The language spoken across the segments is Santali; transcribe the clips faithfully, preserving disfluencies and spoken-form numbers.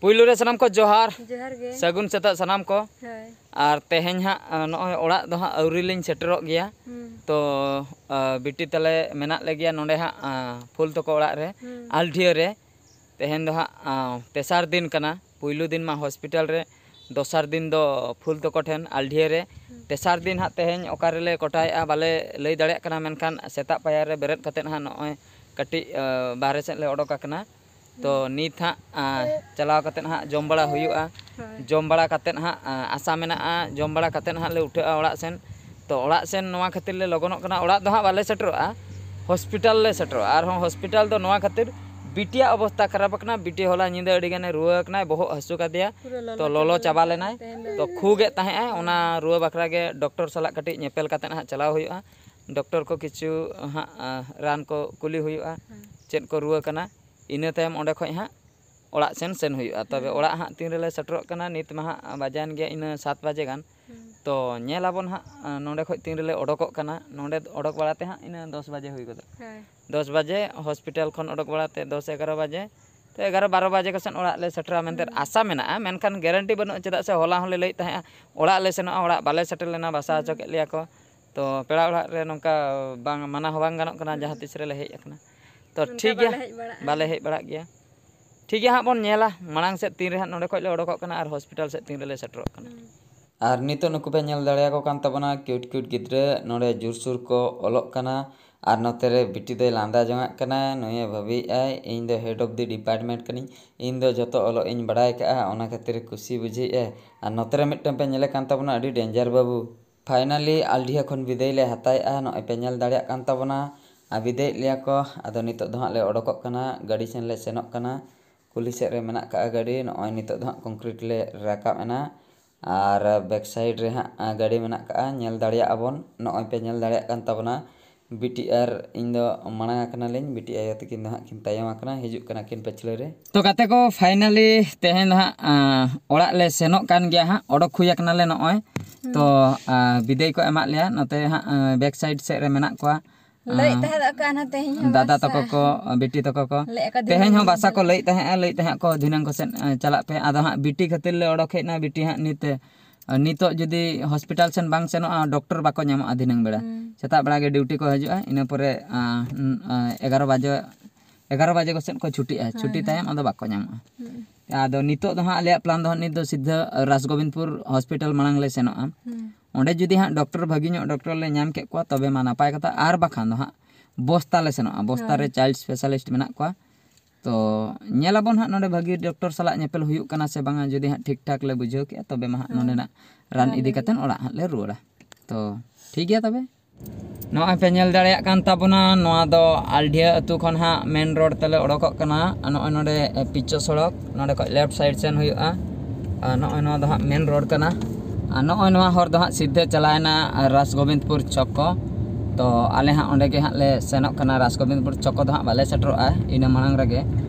ᱯᱩᱭᱞᱩ ᱨᱮ ᱥᱟᱱᱟᱢ ᱠᱚ ᱡᱚᱦᱟᱨ᱾ ᱡᱚᱦᱟᱨ ᱜᱮ᱾ ᱥᱟᱹᱜᱩᱱ ᱥᱮᱛᱟᱜ ᱥᱟᱱᱟᱢ ᱠᱚ᱾ ᱦᱳᱭ᱾ ᱟᱨ ᱛᱮᱦᱮᱧ ᱦᱟᱸᱜ ᱱᱚᱜᱼᱚᱭ ᱚᱲᱟᱜ ᱫᱚ ᱦᱟᱸᱜ ᱟᱹᱣᱨᱤ ᱞᱤᱧ ᱥᱮᱴᱮᱨᱚᱜ ᱜᱮᱭᱟ᱾ ᱦᱩᱸ᱾ ᱛᱚ ᱵᱤᱴᱤ ᱛᱟᱞᱮ ᱢᱮᱱᱟᱜ ᱞᱮᱜᱮᱭᱟ ᱱᱚᱰᱮ ᱦᱟᱸᱜ ᱯᱷᱩᱞ ᱛᱟᱠᱚ ᱚᱲᱟᱜ ᱨᱮ, ᱦᱩᱸ᱾ ᱟᱞᱰᱷᱤᱭᱟᱹ ᱨᱮ᱾ ᱛᱮᱦᱮᱧ ᱫᱚ ᱦᱟᱸᱜ ᱛᱮᱥᱟᱨ ᱫᱤᱱ ᱠᱟᱱᱟ᱾ ᱯᱩᱭᱞᱩ ᱫᱤᱱ ᱢᱟ ᱦᱚᱥᱯᱤᱴᱟᱞ ᱨᱮ, ᱫᱚᱥᱟᱨ ᱫᱤᱱ ᱫᱚ ᱯᱷᱩᱞ ᱛᱟᱠᱚ ᱴᱷᱮᱱ ᱟᱞᱰᱷᱤᱭᱟᱹ ᱨᱮ᱾ ᱛᱮᱥᱟᱨ ᱫᱤᱱ ᱦᱟᱸᱜ ᱛᱮᱦᱮᱧ ᱚᱠᱟ ᱨᱮᱞᱮ ᱠᱚᱴᱟᱭᱮᱜᱼᱟ ᱵᱟᱞᱮ ᱞᱟᱹᱭ ᱫᱟᱲᱮᱭᱟᱜ ᱠᱟᱱᱟ, ᱢᱮᱱᱠᱷᱟᱱ ᱥᱮᱛᱟᱜ ᱯᱟᱭᱟᱨ ᱨᱮ ᱵᱮᱨᱮᱫ ᱠᱟᱛᱮᱫ ᱦᱟᱸᱜ ᱱᱚᱜᱼᱚᱭ ᱠᱟᱹᱴᱤᱡ ᱵᱟᱦᱨᱮ ᱥᱮᱫ ᱞᱮ ᱚᱰᱚᱠ ᱟᱠᱟᱱᱟ᱾ ᱛᱚ ᱱᱤᱛ ᱦᱟᱸᱜ ᱪᱟᱞᱟᱣ ᱠᱟᱛᱮᱫ ᱦᱟᱸᱜ ᱡᱚᱢ ᱵᱟᱲᱟ ᱦᱩᱭᱩᱜᱼᱟ᱾ ᱦᱳᱭ᱾ ᱡᱚᱢ ᱵᱟᱲᱟ ᱠᱟᱛᱮᱫ ᱦᱟᱸᱜ ᱟᱥᱟ ᱢᱮᱱᱟᱜᱼᱟ, ᱡᱚᱢ ᱵᱟᱲᱟ ᱠᱟᱛᱮᱫ ᱦᱟᱸᱜ ᱞᱮ ᱩᱴᱷᱟᱹᱜᱼᱟ ᱚᱲᱟᱜ ᱥᱮᱱ᱾ ᱛᱚ ᱚᱲᱟᱜ ᱥᱮᱱ ᱱᱚᱣᱟ ᱠᱷᱟᱹᱛᱤᱨ ᱞᱮ ᱞᱚᱜᱚᱱᱚᱜ ᱠᱟᱱᱟ, ᱚᱲᱟᱜ ᱫᱚ ᱦᱟᱸᱜ ᱵᱟᱞᱮ ᱥᱮᱴᱮᱨᱚᱜᱼᱟ, ᱦᱚᱥᱯᱤᱴᱟᱞ ᱞᱮ ᱥᱮᱴᱮᱨᱚᱜᱼᱟ᱾ ᱟᱨᱦᱚᱸ ᱦᱚᱥᱯᱤᱴᱟᱞ ᱫᱚ ᱱᱚᱣᱟ ᱠᱷᱟᱹᱛᱤᱨ ᱵᱤᱴᱤᱭᱟᱜ ᱚᱵᱚᱥᱛᱟ ᱠᱷᱟᱨᱟᱯ ᱟᱠᱟᱱᱟ᱾ ᱵᱤᱴᱤ ᱦᱚᱞᱟ ᱧᱤᱫᱟᱹ ᱟᱹᱰᱤ ᱜᱟᱱᱮ ᱨᱩᱣᱟᱹ ᱟᱠᱟᱱᱟᱭ, ᱵᱚᱦᱚᱜ ᱦᱟᱹᱥᱩ ᱠᱟᱫᱮᱭᱟ᱾ ᱯᱩᱨᱟᱹ ᱛᱚ ᱞᱚᱞᱚ ᱪᱟᱵᱟ ᱞᱮᱱᱟᱭ᱾ ᱛᱮᱦᱮᱧ ᱫᱚ᱾ ᱛᱚ ᱠᱷᱩᱜ ᱮᱫ ᱛᱟᱦᱮᱸᱜᱼᱟᱭ, ᱚᱱᱟ ᱨᱩᱣᱟᱹ ᱵᱟᱠᱷᱨᱟ ᱜᱮ ᱰᱚᱠᱴᱚᱨ ᱥᱟᱞᱟᱜ ᱠᱟᱹᱴᱤᱡ ᱧᱮᱯᱮᱞ ᱠᱟᱛᱮᱫ ᱦᱟᱸᱜ ᱪᱟᱞᱟᱣ ᱦᱩᱭᱩᱜᱼᱟ᱾ ᱰᱚᱠᱴᱚᱨ ᱠᱚ ᱠᱤᱪᱷᱩ ᱦᱟᱸᱜ ᱨᱟᱱ ᱠᱚ ᱠᱩᱞᱤ ᱦᱩᱭᱩᱜᱼᱟ, ᱦᱮᱸ᱾ ᱪᱮᱫ ᱠᱚ ᱨᱩᱣᱟᱹ ᱠᱟᱱᱟ᱾ ᱤᱱᱟᱹ ᱛᱟᱭᱚᱢ ᱚᱸᱰᱮ ᱠᱷᱚᱡ ᱦᱟᱸᱜ ᱚᱲᱟᱜ ᱥᱮᱱ ᱥᱮᱱ ᱦᱩᱭᱩᱜᱼᱟ᱾ ᱛᱚᱵᱮ ᱦᱩᱸ᱾ ᱚᱲᱟᱜ ᱦᱟᱸᱜ ᱛᱤᱱ ᱨᱮᱞᱮ ᱥᱮᱴᱮᱨᱚᱜ ᱠᱟᱱᱟ, ᱱᱤᱛ ᱢᱟ ᱦᱟᱸᱜ ᱵᱟᱡᱟᱣᱮᱱ ᱜᱮᱭᱟ ᱤᱱᱟᱹ ᱥᱟᱛ ᱵᱟᱡᱮ ᱜᱟᱱ᱾ ᱦᱩᱸ᱾ ᱛᱚ ᱧᱮᱞ ᱟᱵᱚᱱ ᱦᱟᱸᱜ ᱱᱚᱸᱰᱮ ᱠᱷᱚᱡ ᱛᱤᱱ ᱨᱮᱞᱮ ᱚᱰᱚᱠᱚᱜ ᱠᱟᱱᱟ᱾ ᱱᱚᱸᱰᱮ ᱚᱰᱚᱠ ᱵᱟᱲᱟᱛᱮ ᱦᱟᱸᱜ ᱤᱱᱟᱹ ᱫᱚᱥ ᱵᱟᱡᱮ ᱦᱩᱭ ᱜᱚᱫᱚᱜ᱾ ᱦᱳᱭ᱾ ᱫᱚᱥ ᱵᱟᱡᱮ ᱦᱚᱥᱯᱤᱴᱟᱞ ᱠᱷᱚᱱ ᱚᱰᱚᱠ ᱵᱟᱲᱟᱛᱮ ᱫᱚᱥ ᱮᱜᱟᱨᱚ ᱵᱟᱡᱮ, ᱛᱚ ᱮᱜᱟᱨᱚ ᱵᱟᱨᱚ ᱵᱟᱡᱮ ᱠᱚ ᱥᱮᱱ ᱚᱲᱟᱜ ᱞᱮ ᱥᱮᱴᱮᱨᱟ ᱢᱮᱱᱛᱮ ᱦᱩᱸ᱾ ᱟᱥᱟ ᱢᱮᱱᱟᱜᱼᱟ, ᱢᱮᱱᱠᱷᱟᱱ ᱜᱮᱨᱮᱱᱴᱤ ᱵᱟᱹᱱᱩᱜᱼᱟ᱾ ᱪᱮᱫᱟᱜ ᱥᱮ ᱦᱚᱞᱟ ᱦᱚᱸᱞᱮ ᱞᱟᱹᱭᱮᱫ ᱛᱟᱦᱮᱸᱜᱼᱟ ᱚᱲᱟᱜ ᱞᱮ ᱥᱮᱱᱚᱜᱼᱟ, ᱚᱲᱟᱜ ᱵᱟᱞᱮ ᱥᱮᱴᱮᱨ ᱞᱮᱱᱟ, ᱵᱟᱥᱟ ᱦᱚᱪᱚ ᱦᱩᱸ᱾ ᱠᱮᱫ ᱞᱮᱭᱟ ᱠᱚ᱾ ᱛᱚ ᱯᱮᱲᱟ ᱚᱲᱟᱜ ᱨᱮ ᱱᱚᱝᱠᱟ ᱵᱟᱝ ᱢᱟᱱᱟ ᱦᱚᱸ ᱵᱟᱝ ᱜᱟᱱᱚᱜ ᱠᱟᱱᱟ, ᱦᱩᱸ᱾ ᱡᱟᱦᱟᱸ ᱛᱤᱥ ᱨᱮᱞᱮ ᱦᱮᱡ ᱟᱠᱟᱱᱟ᱾ ᱛᱚ ᱚᱱᱠᱟ ᱴᱷᱤᱠ ᱜᱮᱭᱟ, ᱵᱟᱞᱮ ᱦᱮᱡ ᱵᱟᱲᱟᱜᱼᱟ᱾ ᱵᱟᱞᱮ ᱦᱮᱡ ᱵᱟᱲᱟᱜ ᱜᱮᱭᱟ᱾ ᱴᱷᱤᱠ ᱜᱮᱭᱟ ᱦᱟᱸᱜ, ᱵᱚᱱ ᱧᱮᱞᱟ ᱢᱟᱲᱟᱝ ᱥᱮᱫ ᱛᱤᱱ ᱨᱮ ᱦᱟᱸᱜ ᱱᱚᱸᱰᱮ ᱠᱷᱚᱡ ᱞᱮ ᱚᱰᱚᱠᱚᱜ ᱠᱟᱱᱟ ᱟᱨ ᱦᱚᱥᱯᱤᱴᱟᱞ ᱥᱮᱫ ᱛᱤᱱ ᱨᱮᱞᱮ ᱥᱮᱴᱮᱨᱚᱜ ᱠᱟᱱᱟ᱾ ᱦᱩᱸ᱾ ᱟᱨ ᱱᱤᱛᱚᱜ ᱱᱩᱠᱩ ᱯᱮ ᱧᱮᱞ ᱫᱟᱲᱮᱭᱟᱠᱚ ᱠᱟᱱ ᱛᱟᱵᱚᱱᱟ, ᱠᱤᱭᱩᱴ ᱠᱤᱭᱩᱴ ᱜᱤᱫᱽᱨᱟᱹ ᱱᱚᱰᱮ ᱡᱳᱨᱥᱳᱨ ᱠᱚ ᱚᱞᱚᱜ ᱠᱟᱱᱟ᱾ ᱟᱨ ᱱᱚᱛᱮ ᱨᱮ ᱵᱤᱴᱤ ᱫᱚᱭ ᱞᱟᱸᱫᱟ ᱡᱚᱝᱟᱜ ᱠᱟᱱᱟ, ᱱᱩᱭᱮ ᱵᱷᱟᱹᱵᱤᱭᱮᱫᱼᱟᱭ, "ᱤᱧ ᱫᱚ head of the department ᱠᱟᱹᱱᱟᱹᱧ, ᱤᱧ ᱫᱚ ᱡᱚᱛᱚ ᱚᱞᱚᱜ ᱤᱧ ᱵᱟᱲᱟᱭ ᱠᱟᱜᱼᱟ", ᱚᱱᱟ ᱠᱷᱟᱹᱛᱤᱨ ᱠᱩᱥᱤ ᱵᱩᱡᱷᱟᱹᱣᱮᱫᱼᱟᱭ᱾ ᱟᱨ ᱱᱚᱛᱮ ᱨᱮ ᱢᱤᱫᱴᱟᱝ ᱯᱮ ᱧᱮᱞᱮ ᱠᱟᱱ ᱛᱟᱵᱚᱱᱟ, ᱟᱹᱰᱤ danger ᱵᱟᱹᱵᱩ᱾ Finally ᱟᱞᱰᱤᱦᱟ ᱠᱷᱚᱱ ᱵᱤᱫᱟᱹᱭ ᱞᱮ ᱦᱟᱛᱟᱣᱮᱫᱼᱟ, ᱱᱚᱜᱼᱚᱭ ᱯᱮ ᱧᱮᱞ ᱫᱟᱲᱮᱭᱟᱜ ᱠᱟᱱ ᱛᱟᱵᱚᱱᱟ᱾ ᱟᱨ ᱵᱤᱫᱟᱹᱭᱮᱫ ᱞᱮᱭᱟ ᱠᱚ, ᱟᱫᱚ ᱱᱤᱛᱚᱜ ᱫᱚ ᱦᱟᱸᱜ ᱞᱮ ᱚᱰᱚᱠᱚᱜ ᱠᱟᱱᱟ, ᱜᱟᱹᱰᱤ ᱥᱮᱱ ᱞᱮ ᱥᱮᱱᱚᱜ ᱠᱟᱱᱟ᱾ ᱠᱩᱞᱦᱤ ᱥᱮᱫ ᱨᱮ ᱢᱮᱱᱟᱜ ᱠᱟᱜᱼᱟ ᱜᱟᱹᱰᱤ, ᱱᱚᱜᱼᱚᱭ ᱱᱤᱛᱚᱜ ᱫᱚ ᱦᱟᱸᱜ concrete ᱞᱮ ᱨᱟᱠᱟᱵ ᱮᱱᱟ᱾ ᱟᱨ back side ᱨᱮ ᱦᱟᱸᱜ ᱜᱟᱹᱰᱤ ᱢᱮᱱᱟᱜ ᱠᱟᱜᱼᱟ, ᱧᱮᱞ ᱫᱟᱲᱮᱭᱟᱜᱼᱟ ᱵᱚᱱ, ᱱᱚᱜᱼᱚᱭ ᱯᱮ ᱧᱮᱞ ᱫᱟᱲᱮᱭᱟᱜ ᱠᱟᱱ ᱛᱟᱵᱚᱱᱟ᱾ ᱵᱤᱴᱤ ᱟᱨ ᱤᱧ ᱫᱚ ᱢᱟᱲᱟᱝ ᱟᱠᱟᱱᱟᱞᱤᱧ, ᱵᱤᱴᱤ ᱟᱭᱳ ᱛᱟᱹᱠᱤᱱ ᱫᱚ ᱦᱟᱸᱜ ᱠᱤᱱ ᱛᱟᱭᱚᱢ ᱟᱠᱟᱱᱟ, ᱦᱤᱡᱩᱜ ᱠᱟᱱᱟ ᱠᱤᱱ ᱯᱟᱹᱪᱷᱞᱟᱹ ᱨᱮ᱾ ᱛᱚ ᱜᱟᱛᱮ ᱠᱚ, finally ᱛᱮᱦᱮᱧ ᱫᱚ ᱦᱟᱸᱜ ᱟᱸ, ᱚᱲᱟᱜ ᱞᱮ ᱥᱮᱱᱚᱜ ᱠᱟᱱ ᱜᱮᱭᱟ ᱦᱟᱸᱜ, ᱚᱰᱚᱠ ᱦᱩᱭ ᱟᱠᱟᱱᱟᱞᱮ ᱱᱚᱜᱼᱚᱭ᱾ ᱛᱚ ᱟᱸ, ᱵᱤᱫᱟᱹᱭ ᱠᱚ ᱮᱢᱟᱫ ᱞᱮᱭᱟ, ᱱᱚᱛᱮ ᱦᱟᱸᱜ ᱟᱸ, back side ᱥᱮᱫ ᱨᱮ ᱢᱮᱱᱟᱜ ᱠᱚᱣᱟ᱾ ᱞᱟᱹᱭᱮᱫ ᱛᱟᱦᱮᱸ ᱫᱚ ᱠᱚ ᱦᱟᱱᱟ ᱛᱮᱦᱮᱧ ᱦᱚᱸ ᱫᱟᱫᱟ ᱵᱟᱥᱟ᱾ ᱛᱟᱠᱚ ᱠᱚ, ᱵᱤᱴᱤ ᱛᱟᱠᱚ ᱠᱚ᱾ ᱞᱟᱹᱭᱮᱫ ᱟᱠᱚ ᱫᱤᱱᱟᱹᱢ ᱛᱮᱦᱮᱧ ᱦᱚᱸ ᱫᱤᱱ ᱵᱟᱥᱟ ᱠᱚ ᱪᱟᱞᱟᱜ᱾ ᱞᱟᱹᱭᱮᱫ ᱛᱟᱦᱮᱸᱜᱼᱟ, ᱞᱟᱹᱭᱮᱫ ᱛᱟᱦᱮᱸᱫ ᱠᱚ ᱫᱷᱤᱱᱟᱹᱝ ᱠᱚ ᱥᱮᱫ, ᱮ, ᱪᱟᱞᱟᱜ ᱯᱮ᱾ ᱟᱫᱚ ᱦᱟᱸᱜ ᱵᱤᱴᱤ ᱠᱷᱟᱹᱛᱤᱨ ᱞᱮ ᱚᱰᱚᱠ ᱦᱮᱡ ᱮᱱᱟ, ᱵᱤᱴᱤ ᱦᱟᱸᱜ ᱱᱤᱛ, ᱮ, ᱱᱤᱛᱚᱜ ᱡᱩᱫᱤ ᱦᱚᱥᱯᱤᱴᱟᱞ ᱥᱮᱱ ᱵᱟᱝ ᱥᱮᱱᱚᱜᱼᱟ, ᱰᱚᱠᱴᱚᱨ ᱵᱟᱠᱚ ᱧᱟᱢᱚᱜᱼᱟ ᱫᱷᱤᱱᱟᱹᱝ ᱵᱮᱲᱟ᱾ ᱦᱩᱸ᱾ ᱥᱮᱛᱟᱜ ᱵᱮᱲᱟ ᱜᱮ ᱰᱤᱭᱩᱴᱤ ᱠᱚ ᱦᱤᱡᱩᱜᱼᱟ, ᱤᱱᱟᱹ ᱯᱚᱨᱮ, ᱟ, ᱩᱱ, ᱟ, ᱮᱜᱟᱨᱚ ᱵᱟᱡᱮ, ᱮᱜᱟᱨᱚ ᱵᱟᱡᱮ ᱠᱚ ᱥᱮᱫ ᱠᱚ ᱪᱷᱩᱴᱤᱜᱼᱟ᱾ ᱦᱳᱭ, ᱪᱷᱩᱴᱤ ᱦᱳᱭ᱾ ᱛᱟᱭᱚᱢ ᱟᱫᱚ ᱵᱟᱠᱚ ᱧᱟᱢᱚᱜᱼᱟ᱾ ᱦᱩᱸ᱾ ᱟᱫᱚ ᱱᱤᱛᱚᱜ ᱫᱚ ᱦᱟᱸᱜ ᱟᱞᱮᱭᱟᱜ ᱯᱞᱟᱱ ᱫᱚ ᱦᱟᱸᱜ ᱱᱤᱛ ᱫᱚ ᱥᱤᱫᱷᱟᱹ ᱨᱟᱡᱽᱜᱳᱵᱤᱱᱫᱯᱩᱨ ᱦᱚᱥᱯᱤᱴᱟᱞ ᱢᱟᱲᱟᱝ ᱞᱮ ᱥᱮᱱᱚᱜᱼᱟ᱾ ᱦᱩᱸ᱾ ᱚᱸᱰᱮ ᱡᱩᱫᱤ ᱦᱟᱸᱜ ᱰᱚᱠᱴᱚᱨ ᱵᱷᱟᱹᱜᱤ ᱧᱚᱜ ᱰᱚᱠᱴᱚᱨ ᱞᱮ ᱧᱟᱢ ᱠᱮᱫ ᱠᱚᱣᱟ, ᱛᱚᱵᱮ ᱢᱟ ᱱᱟᱯᱟᱭ ᱠᱟᱛᱷᱟ, ᱟᱨ ᱵᱟᱠᱷᱟᱱ ᱫᱚ ᱦᱟᱸᱜ ᱵᱚᱥᱛᱟ ᱞᱮ ᱥᱮᱱᱚᱜᱼᱟ᱾ ᱵᱚᱥᱛᱟ ᱨᱮ ᱦᱳᱭ᱾ ᱪᱟᱭᱤᱞᱰ ᱥᱯᱮᱥᱟᱞᱤᱥᱴ ᱢᱮᱱᱟᱜ ᱠᱚᱣᱟ᱾ ᱛᱚ ᱧᱮᱞ ᱟᱵᱚᱱ ᱦᱟᱸᱜ ᱱᱚᱰᱮ ᱵᱷᱟᱹᱜᱤ ᱰᱚᱠᱴᱚᱨ ᱥᱟᱞᱟᱜ ᱧᱮᱯᱮᱞ ᱦᱩᱭᱩᱜ ᱠᱟᱱᱟ ᱥᱮ ᱵᱟᱝᱟ᱾ ᱡᱩᱫᱤ ᱦᱟᱸᱜ ᱴᱷᱤᱠ ᱴᱷᱟᱠ ᱞᱮ ᱵᱩᱡᱷᱟᱹᱣ ᱠᱮᱜᱼᱟ, ᱛᱚᱵᱮ ᱢᱟ ᱦᱟᱸᱜ ᱦᱳᱭ᱾ ᱱᱚᱰᱮᱱᱟᱜ ᱨᱟᱱ ᱤᱫᱤ ᱠᱟᱛᱮᱫ ᱚᱲᱟᱜ ᱦᱟᱸᱜ ᱞᱮ ᱨᱩᱣᱟᱹᱲᱟ᱾ ᱛᱚ ᱴᱷᱤᱠ ᱜᱮᱭᱟ ᱛᱚᱵᱮ᱾ ᱱᱚᱜᱼᱚᱭ ᱯᱮ ᱧᱮᱞ ᱫᱟᱲᱮᱭᱟᱜ ᱠᱟᱱ ᱛᱟᱵᱚᱱᱟ, ᱱᱚᱣᱟ ᱫᱚ ᱟᱞᱰᱷᱤᱭᱟᱹ ᱟᱹᱛᱩ ᱠᱷᱚᱱ ᱦᱟᱸᱜ ᱢᱮᱱ ᱨᱳᱰ ᱛᱮᱞᱮ ᱚᱰᱚᱠᱚᱜ ᱠᱟᱱᱟ᱾ ᱱᱚᱜᱼᱚᱭ ᱱᱚᱰᱮ ᱯᱤᱪ ᱥᱚᱲᱚᱠ, ᱱᱚᱰᱮ ᱠᱷᱚᱱ ᱞᱮᱯᱷᱴ ᱥᱟᱭᱤᱰ ᱥᱮᱱ ᱦᱩᱭᱩᱜᱼᱟ᱾ ᱟᱨ ᱱᱚᱜᱼᱚᱭ ᱱᱚᱣᱟ ᱫᱚ ᱦᱟᱸᱜ ᱢᱮᱱ ᱨᱳᱰ ᱠᱟᱱᱟ᱾ ᱟᱨ ᱱᱚᱜᱼᱚᱭ ᱱᱚᱣᱟ ᱦᱚᱨ ᱫᱚ ᱦᱟᱸᱜ ᱥᱤᱫᱷᱟᱹ ᱪᱟᱞᱟᱣᱮᱱᱟ ᱨᱟᱥ ᱜᱳᱵᱤᱱᱫᱯᱩᱨ ᱪᱚᱠ ᱠᱚ᱾ ᱛᱚ ᱟᱞᱮ ᱦᱟᱸᱜ ᱚᱸᱰᱮ ᱜᱮ ᱦᱟᱸᱜ ᱞᱮ ᱥᱮᱱᱚᱜ ᱠᱟᱱᱟ᱾ ᱨᱟᱥ ᱜᱳᱵᱤᱱᱫᱯᱩᱨ ᱪᱚᱠ ᱠᱚᱫᱚ ᱦᱟᱸᱜ ᱵᱟᱞᱮ ᱥᱮᱴᱮᱨᱚᱜᱼᱟ, ᱤᱱᱟᱹ ᱢᱟᱲᱟᱝ ᱨᱮᱜᱮ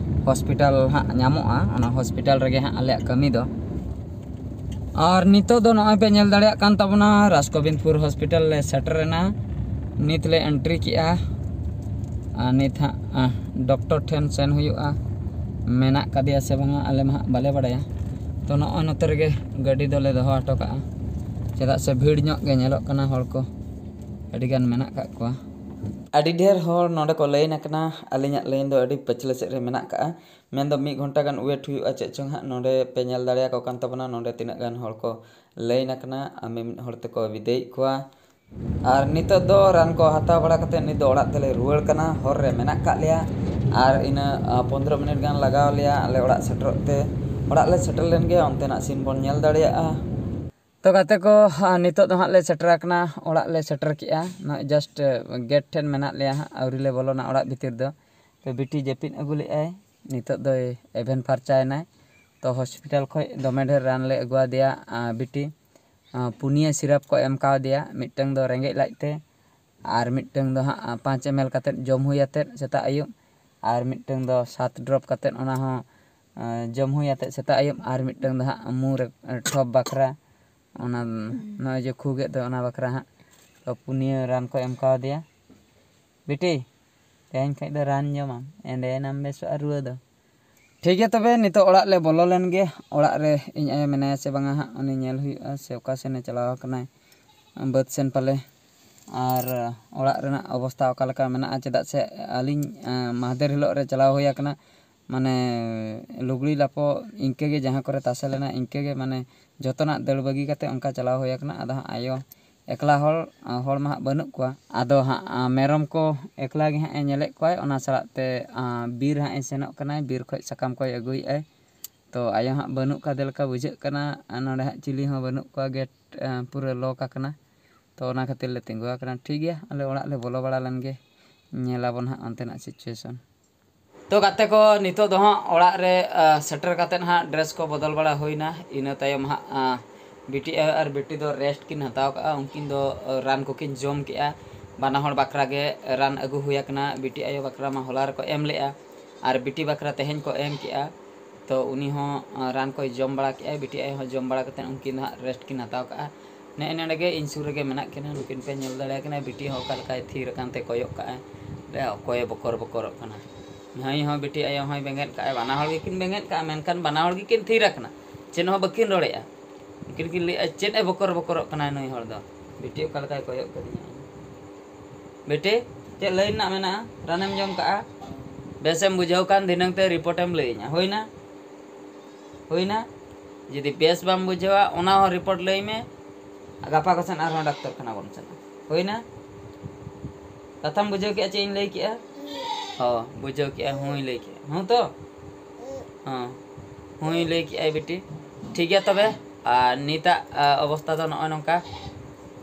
ᱦᱚᱥᱯᱤᱴᱟᱞ ᱦᱟᱸᱜ ᱧᱟᱢᱚᱜᱼᱟ, ᱚᱱᱟ ᱦᱚᱥᱯᱤᱴᱟᱞ ᱨᱮᱜᱮ ᱦᱟᱸᱜ ᱟᱞᱮᱭᱟᱜ ᱠᱟᱹᱢᱤ ᱫᱚ᱾ ᱟᱨ ᱱᱤᱛᱚᱜ ᱫᱚ ᱱᱚᱜᱼᱚᱭ ᱯᱮ ᱧᱮᱞ ᱫᱟᱲᱮᱭᱟᱜ ᱠᱟᱱ ᱛᱟᱵᱚᱱᱟ, ᱨᱟᱥ ᱜᱳᱵᱤᱱᱫᱯᱩᱨ ᱦᱚᱥᱯᱤᱴᱟᱞ ᱞᱮ ᱥᱮᱴᱮᱨ ᱮᱱᱟ᱾ ᱱᱤᱛ ᱞᱮ ᱮᱱᱴᱨᱤ ᱠᱮᱜᱼᱟ᱾ ᱟᱨ ᱱᱤᱛ ᱦᱟᱸᱜ, ᱟ, ᱰᱚᱠᱴᱚᱨ ᱴᱷᱮᱱ ᱥᱮᱱ ᱦᱩᱭᱩᱜᱼᱟ᱾ ᱢᱮᱱᱟᱜ ᱠᱟᱫᱮᱭᱟ ᱥᱮ ᱵᱟᱝᱟ, ᱟᱞᱮ ᱢᱟ ᱦᱟᱸᱜ ᱵᱟᱞᱮ ᱵᱟᱲᱟᱭᱟ᱾ ᱛᱚ ᱱᱚᱜᱼᱚᱭ ᱱᱚᱛᱮ ᱨᱮᱜᱮ ᱜᱟᱹᱰᱤ ᱫᱚᱞᱮ ᱫᱚᱦᱚ ᱦᱚᱴᱚ ᱠᱟᱜᱼᱟ, ᱪᱮᱫᱟᱜ ᱥᱮ ᱵᱷᱤᱲ ᱧᱚᱜ ᱜᱮ ᱧᱮᱞᱚᱜ ᱠᱟᱱᱟ, ᱦᱚᱲ ᱠᱚ ᱟᱹᱰᱤᱜᱟᱱ ᱢᱮᱱᱟᱜ ᱠᱟᱜ ᱠᱚᱣᱟ᱾ ᱟᱹᱰᱤ ᱰᱷᱮᱨ ᱦᱚᱲ ᱱᱚᱰᱮ ᱠᱚ ᱞᱟᱭᱤᱱ ᱟᱠᱟᱱᱟ᱾ ᱟᱹᱞᱤᱧᱟᱜ ᱞᱟᱭᱤᱱ ᱫᱚ ᱟᱹᱰᱤ ᱯᱟᱹᱪᱷᱞᱟᱹ ᱥᱮᱫ ᱨᱮ ᱢᱮᱱᱟᱜ ᱠᱟᱜᱼᱟ, ᱢᱮᱱᱫᱚ ᱢᱤᱫ ᱜᱷᱚᱱᱴᱟ ᱜᱟᱱ ᱣᱮᱴ ᱦᱩᱭᱩᱜᱼᱟ ᱪᱮᱫ ᱪᱚᱝ ᱦᱟᱸᱜ᱾ ᱱᱚᱰᱮ ᱯᱮ ᱧᱮᱞ ᱫᱟᱲᱮᱭᱟᱠᱚ ᱠᱟᱱ ᱛᱟᱵᱚᱱᱟ, ᱱᱚᱰᱮ ᱛᱤᱱᱟᱹᱜ ᱜᱟᱱ ᱦᱚᱲ ᱠᱚ ᱞᱟᱭᱤᱱ ᱟᱠᱟᱱᱟ, ᱟᱨ ᱢᱤᱢᱤᱫ ᱦᱚᱲ ᱛᱮᱠᱚ ᱵᱤᱫᱟᱹᱭᱮᱫ ᱠᱚᱣᱟ᱾ ᱟᱨ ᱱᱤᱛᱚᱜ ᱫᱚ ᱨᱟᱱ ᱠᱚ ᱦᱟᱛᱟᱣ ᱵᱟᱲᱟ ᱠᱟᱛᱮᱫ ᱱᱤᱛ ᱫᱚ ᱚᱲᱟᱜ ᱛᱮᱞᱮ ᱨᱩᱣᱟᱹᱲ ᱠᱟᱱᱟ᱾ ᱦᱚᱨ ᱨᱮ ᱢᱮᱱᱟᱜ ᱠᱟᱜ ᱞᱮᱭᱟ, ᱟᱨ ᱤᱱᱟᱹ, ᱟ, ᱯᱚᱱᱫᱽᱨᱚ ᱢᱤᱱᱤᱴ ᱜᱟᱱ ᱞᱟᱜᱟᱣ ᱞᱮᱭᱟ ᱟᱞᱮ ᱚᱲᱟᱜ ᱥᱮᱴᱮᱨᱚᱜ ᱛᱮ᱾ ᱚᱲᱟᱜ ᱞᱮ ᱥᱮᱴᱮᱨ ᱞᱮᱱ ᱜᱮ, ᱚᱱᱛᱮᱱᱟᱜ ᱥᱤᱱ ᱵᱚᱱ ᱧᱮᱞ ᱫᱟᱲᱮᱭᱟᱜᱼᱟ᱾ ᱛᱚ ᱜᱟᱛᱮ ᱠᱚ, ᱟ, ᱱᱤᱛᱚᱜ ᱫᱚ ᱦᱟᱸᱜ ᱞᱮ ᱥᱮᱴᱮᱨ ᱟᱠᱟᱱᱟ, ᱚᱲᱟᱜ ᱞᱮ ᱥᱮᱴᱮᱨ ᱠᱮᱜᱼᱟ᱾ ᱱᱚᱜᱼᱚᱭ ᱡᱟᱥᱴ ᱜᱮᱴ ᱴᱷᱮᱱ ᱢᱮᱱᱟᱜ ᱞᱮᱭᱟ ᱦᱟᱸᱜ, ᱟᱹᱣᱨᱤ ᱞᱮ ᱵᱚᱞᱚᱱᱟ ᱚᱲᱟᱜ ᱵᱷᱤᱛᱤᱨ ᱫᱚ᱾ ᱛᱚ ᱵᱤᱴᱤ ᱡᱟᱹᱯᱤᱫ ᱟᱹᱜᱩ ᱞᱮᱜᱼᱟᱭ, ᱱᱤᱛᱚᱜ ᱫᱚᱭ ᱮᱵᱷᱮᱱ ᱯᱷᱟᱨᱪᱟᱭᱮᱱᱟᱭ᱾ ᱛᱚ ᱦᱚᱥᱯᱤᱴᱟᱞ ᱠᱷᱚᱱ ᱫᱚᱢᱮ ᱰᱷᱮᱨ ᱨᱟᱱ ᱞᱮ ᱟᱹᱜᱩᱣᱟᱫᱮᱭᱟ, ᱟ, ᱵᱤᱴᱤ᱾ ᱟ, ᱯᱩᱱᱭᱟᱹ ᱥᱤᱨᱟᱯ ᱠᱚ ᱮᱢ ᱠᱟᱣᱫᱮᱭᱟ, ᱢᱤᱫᱴᱟᱝ ᱫᱚ ᱨᱮᱸᱜᱮᱡ ᱞᱟᱡ ᱛᱮ, ᱟᱨ ᱢᱤᱫᱴᱟᱝ ᱫᱚ ᱦᱟᱸᱜ, ᱟ, ᱯᱟᱸᱪ ᱮᱢ ᱮᱞ ᱠᱟᱛᱮᱫ ᱡᱚᱢ ᱦᱩᱭ ᱟᱛᱮᱫ ᱥᱮᱛᱟᱜ ᱟᱹᱭᱩᱵ, ᱟᱨ ᱢᱤᱫᱴᱟᱝ ᱫᱚ ᱥᱟᱛ ᱰᱨᱚᱯ ᱠᱟᱛᱮᱫ, ᱚᱱᱟ ᱦᱚᱸ, ᱟ, ᱡᱚᱢ ᱦᱩᱭ ᱟᱛᱮᱫ ᱥᱮᱛᱟᱜ ᱟᱹᱭᱩᱵ, ᱟᱨ ᱢᱤᱫᱴᱟᱝ ᱫᱚ ᱦᱟᱸᱜ ᱢᱩ ᱨᱮ, ᱟ, ᱴᱷᱚᱯ ᱵᱟᱠᱷᱨᱟ, ᱚᱱᱟ ᱱᱚᱜᱼᱚᱭ ᱡᱮ ᱠᱷᱩ ᱜᱮᱫ ᱫᱚ, ᱚᱱᱟ ᱵᱟᱠᱷᱨᱟ ᱦᱟᱸᱜ᱾ ᱛᱚ ᱯᱩᱱᱭᱟᱹ ᱨᱟᱱ ᱠᱚ ᱮᱢ ᱠᱟᱣᱫᱮᱭᱟ᱾ ᱵᱤᱴᱤ, ᱛᱮᱦᱮᱧ ᱠᱷᱚᱡ ᱫᱚ ᱨᱟᱱ ᱡᱚᱢᱟᱢ, ᱮᱸᱰᱮᱭᱮᱱᱟᱢ ᱵᱮᱥᱚᱜᱼᱟ ᱨᱩᱣᱟᱹ ᱫᱚ᱾ ᱴᱷᱤᱠ ᱜᱮᱭᱟ, ᱛᱚᱵᱮ ᱱᱤᱛᱚᱜ ᱚᱲᱟᱜ ᱞᱮ ᱵᱚᱞᱚ ᱞᱮᱱ ᱜᱮ᱾ ᱚᱲᱟᱜ ᱨᱮ ᱤᱧ ᱟᱭᱳ ᱢᱮᱱᱟᱭᱟ ᱥᱮ ᱵᱟᱝᱟ ᱦᱟᱸᱜ, ᱩᱱᱤ ᱧᱮᱞ ᱦᱩᱭᱩᱜᱼᱟ, ᱥᱮ ᱚᱠᱟ ᱥᱮᱱᱮ ᱪᱟᱞᱟᱣ ᱟᱠᱟᱱᱟᱭ, ᱵᱟᱹᱫᱽ ᱥᱮᱱ ᱯᱟᱞᱮ᱾ ᱟᱨ ᱚᱲᱟᱜ ᱨᱮᱱᱟᱜ ᱚᱵᱚᱥᱛᱷᱟ ᱚᱠᱟ ᱞᱮᱠᱟ ᱢᱮᱱᱟᱜᱼᱟ, ᱪᱮᱫᱟᱜ ᱥᱮ ᱟᱹᱞᱤᱧ, ᱟᱸ, ᱢᱟᱦᱫᱮᱨ ᱦᱤᱞᱳᱜ ᱨᱮ ᱪᱟᱞᱟᱣ ᱦᱩᱭ ᱟᱠᱟᱱᱟ, ᱢᱟᱱᱮ ᱞᱩᱜᱽᱲᱤ ᱞᱟᱯᱚ ᱤᱱᱠᱟᱹ ᱜᱮ ᱡᱟᱦᱟᱸ ᱠᱚᱨᱮ ᱛᱟᱥᱮ ᱞᱮᱱᱟ, ᱤᱱᱠᱟᱹ ᱜᱮ ᱢᱟᱱᱮ ᱡᱚᱛᱚᱱᱟᱜ ᱫᱟᱹᱲ ᱵᱟᱹᱜᱤ ᱠᱟᱛᱮ ᱚᱱᱠᱟ ᱪᱟᱞᱟᱣ ᱦᱩᱭ ᱟᱠᱟᱱᱟ᱾ ᱟᱫᱚ ᱦᱟᱸᱜ ᱟᱭᱳ ᱮᱠᱞᱟ ᱦᱚᱲ, ᱦᱚᱲ ᱢᱟ ᱦᱟᱸᱜ ᱵᱟᱹᱱᱩᱜ ᱠᱚᱣᱟ᱾ ᱟᱫᱚ ᱦᱟᱸᱜ ᱢᱮᱨᱚᱢ ᱠᱚ ᱮᱠᱞᱟ ᱜᱮ ᱦᱟᱸᱜ ᱮ ᱧᱮᱞᱮᱫ ᱠᱚᱣᱟᱭ, ᱚᱱᱟ ᱥᱟᱞᱟᱜ ᱛᱮ, ᱟᱸ, ᱵᱤᱨ ᱦᱟᱸᱜ ᱮ ᱥᱮᱱᱚᱜ ᱠᱟᱱᱟᱭ, ᱵᱤᱨ ᱠᱷᱚᱡ ᱥᱟᱠᱟᱢ ᱠᱚᱭ ᱟᱹᱜᱩᱭᱮᱫᱼᱟᱭ᱾ ᱛᱚ ᱟᱭᱳ ᱦᱟᱸᱜ ᱵᱟᱹᱱᱩᱜ ᱠᱟᱫᱮ ᱞᱮᱠᱟ ᱵᱩᱡᱷᱟᱹᱜ ᱠᱟᱱᱟ᱾ ᱟᱨ ᱱᱚᱰᱮ ᱦᱟᱸᱜ ᱪᱤᱞᱤ ᱦᱚᱸ ᱵᱟᱹᱱᱩᱜ ᱠᱚᱣᱟ, ᱜᱮᱴ, ᱟᱸ, ᱯᱩᱨᱟᱹ ᱞᱚᱠ ᱟᱠᱟᱱᱟ᱾ ᱛᱚ ᱚᱱᱟ ᱠᱷᱟᱹᱛᱤᱨ ᱞᱮ ᱛᱤᱸᱜᱩ ᱟᱠᱟᱱᱟ᱾ ᱴᱷᱤᱠ ᱜᱮᱭᱟ, ᱟᱞᱮ ᱚᱲᱟᱜ ᱞᱮ ᱵᱚᱞᱚ ᱵᱟᱲᱟ ᱞᱮᱱ ᱜᱮ, ᱧᱮᱞᱟᱵᱚᱱ ᱦᱟᱸᱜ ᱚᱱᱛᱮᱱᱟᱜ ᱥᱤᱪᱩᱭᱮᱥᱚᱱ᱾ ᱛᱚ ᱜᱟᱛᱮ ᱠᱚ, ᱱᱤᱛᱚᱜ ᱫᱚ ᱦᱟᱸᱜ ᱚᱲᱟᱜ ᱨᱮ, ᱟ, ᱥᱮᱴᱮᱨ ᱠᱟᱛᱮᱫ ᱦᱟᱸᱜ ᱰᱨᱮᱥ ᱠᱚ ᱵᱚᱫᱚᱞ ᱵᱟᱲᱟ ᱦᱩᱭᱱᱟ᱾ ᱤᱱᱟᱹ ᱛᱟᱭᱚᱢ ᱦᱟᱸᱜ, ᱟ, ᱵᱤᱴᱤ ᱟᱭᱳ ᱟᱨ ᱵᱤᱴᱤ ᱫᱚ ᱨᱮᱥᱴ ᱠᱤᱱ ᱦᱟᱛᱟᱣ ᱠᱟᱜᱼᱟ᱾ ᱩᱱᱠᱤᱱ ᱫᱚ, ᱟ, ᱨᱟᱱ ᱠᱚᱠᱤᱱ ᱡᱚᱢ ᱠᱮᱜᱼᱟ᱾ ᱵᱟᱱᱟ ᱦᱚᱲ ᱵᱟᱠᱷᱨᱟ ᱜᱮ ᱨᱟᱱ ᱟᱹᱜᱩ ᱦᱩᱭ ᱟᱠᱟᱱᱟ᱾ ᱵᱤᱴᱤ ᱟᱭᱳ ᱵᱟᱠᱷᱨᱟ ᱢᱟ ᱦᱚᱞᱟ ᱨᱮᱠᱚ ᱮᱢ ᱞᱮᱜᱼᱟ, ᱟᱨ ᱵᱤᱴᱤ ᱵᱟᱠᱷᱨᱟ ᱛᱮᱦᱮᱧ ᱠᱚ ᱮᱢ ᱠᱮᱜᱼᱟ᱾ ᱛᱚ ᱩᱱᱤ ᱦᱚᱸ, ᱟ, ᱨᱟᱱ ᱠᱚᱭ ᱡᱚᱢ ᱵᱟᱲᱟ ᱠᱮᱜᱼᱟ᱾ ᱵᱤᱴᱤ ᱟᱭᱳ ᱦᱚᱸ ᱡᱚᱢ ᱵᱟᱲᱟ ᱠᱟᱛᱮᱫ ᱩᱱᱠᱤᱱ ᱫᱚ ᱦᱟᱸᱜ ᱨᱮᱥᱴ ᱠᱤᱱ ᱦᱟᱛᱟᱣ ᱠᱟᱜᱼᱟ᱾ ᱱᱮᱜᱼᱮ ᱱᱚᱰᱮ ᱜᱮ ᱤᱧ ᱥᱩᱨ ᱨᱮᱜᱮ ᱢᱮᱱᱟᱜ ᱠᱤᱱᱟ, ᱱᱩᱠᱤᱱ ᱯᱮ ᱧᱮᱞ ᱫᱟᱲᱮᱭᱟᱠᱤᱱᱟ᱾ ᱵᱤᱴᱤ ᱦᱚᱸ ᱚᱠᱟ ᱞᱮᱠᱟᱭ ᱛᱷᱤᱨ ᱟᱠᱟᱱ ᱛᱮ ᱠᱚᱭᱚᱜ ᱠᱟᱜᱼᱟᱭ, ᱞᱟᱹᱭᱟ, "ᱚᱠᱚᱭᱮ ᱵᱚᱠᱚᱨ ᱵᱚᱠᱚᱨᱚᱜ ᱠᱟᱱᱟ?" ᱢᱟᱹᱭ ᱦᱚᱸ ᱵᱤᱴᱤ ᱟᱭᱳ ᱦᱚᱸᱭ ᱵᱮᱸᱜᱮᱫ ᱠᱟᱜᱼᱟᱭ, ᱵᱟᱱᱟ ᱦᱚᱲ ᱜᱮᱠᱤᱱ ᱵᱮᱸᱜᱮᱫ ᱠᱟᱜᱼᱟ, ᱢᱮᱱᱠᱷᱟᱱ ᱵᱟᱱᱟ ᱦᱚᱲ ᱜᱮᱠᱤᱱ ᱛᱷᱤᱨ ᱟᱠᱟᱱᱟ, ᱪᱮᱫ ᱦᱚᱸ ᱵᱟᱹᱠᱤᱱ ᱨᱚᱲᱮᱜᱼᱟ᱾ ᱩᱱᱠᱤᱱ ᱠᱤᱱ ᱞᱟᱹᱭᱮᱜᱼᱟ, "ᱪᱮᱫ ᱮ ᱵᱚᱠᱚᱨ ᱵᱚᱠᱚᱨᱚᱜ ᱠᱟᱱᱟᱭ ᱱᱩᱭ ᱦᱚᱲ ᱫᱚ?" ᱵᱤᱴᱤ ᱚᱠᱟ ᱞᱮᱠᱟᱭ ᱠᱚᱭᱚᱜ ᱠᱟᱫᱤᱧᱟ᱾ ᱵᱤᱴᱤ, ᱪᱮᱫ ᱞᱟᱹᱭ ᱨᱮᱱᱟᱜ ᱢᱮᱱᱟᱜᱼᱟ? ᱨᱟᱱᱮᱢ ᱡᱚᱢ ᱠᱟᱜᱼᱟ? ᱵᱮᱥᱮᱢ ᱵᱩᱡᱷᱟᱹᱣ ᱠᱷᱟᱱ ᱫᱷᱤᱱᱟᱹᱝ ᱛᱮ ᱨᱤᱯᱳᱨᱴ ᱮᱢ ᱞᱟᱹᱭᱟᱹᱧᱟ, ᱦᱩᱭᱱᱟ? ᱦᱩᱭᱱᱟ? ᱡᱩᱫᱤ ᱵᱮᱥ ᱵᱟᱢ ᱵᱩᱡᱷᱟᱹᱣᱟ, ᱚᱱᱟ ᱦᱚᱸ ᱨᱤᱯᱳᱨᱴ ᱞᱟᱹᱭ ᱢᱮ᱾ ᱜᱟᱯᱟ ᱠᱚᱥᱮᱱ ᱟᱨᱦᱚᱸ ᱰᱟᱠᱛᱚᱨ ᱠᱷᱟᱱᱟ ᱵᱚᱱ ᱪᱟᱞᱟᱜᱼᱟ, ᱦᱩᱭᱱᱟ? ᱠᱟᱛᱷᱟᱢ ᱵᱩᱡᱷᱟᱹᱣ ᱠᱮᱜᱼᱟ ᱪᱮᱫ ᱤᱧ ᱞᱟᱹᱭ ᱠᱮᱜᱼᱟ? ᱦᱚᱸ, ᱵᱩᱡᱷᱟᱹᱣ ᱠᱮᱜᱼᱟ, ᱦᱚᱸᱭ ᱞᱟᱹᱭ ᱠᱮᱜᱼᱟ, ᱦᱚᱸ ᱛᱚ? ᱦᱚᱸ, ᱦᱚᱸᱭ ᱞᱟᱹᱭ ᱠᱮᱜᱼᱟᱭ ᱵᱤᱴᱤ᱾ ᱴᱷᱤᱠ ᱜᱮᱭᱟ ᱛᱚᱵᱮ, ᱟᱨ ᱱᱤᱛᱟᱜ, ᱟ, ᱚᱵᱚᱥᱛᱟ ᱫᱚ ᱱᱚᱜᱼᱚᱭ ᱱᱚᱝᱠᱟ᱾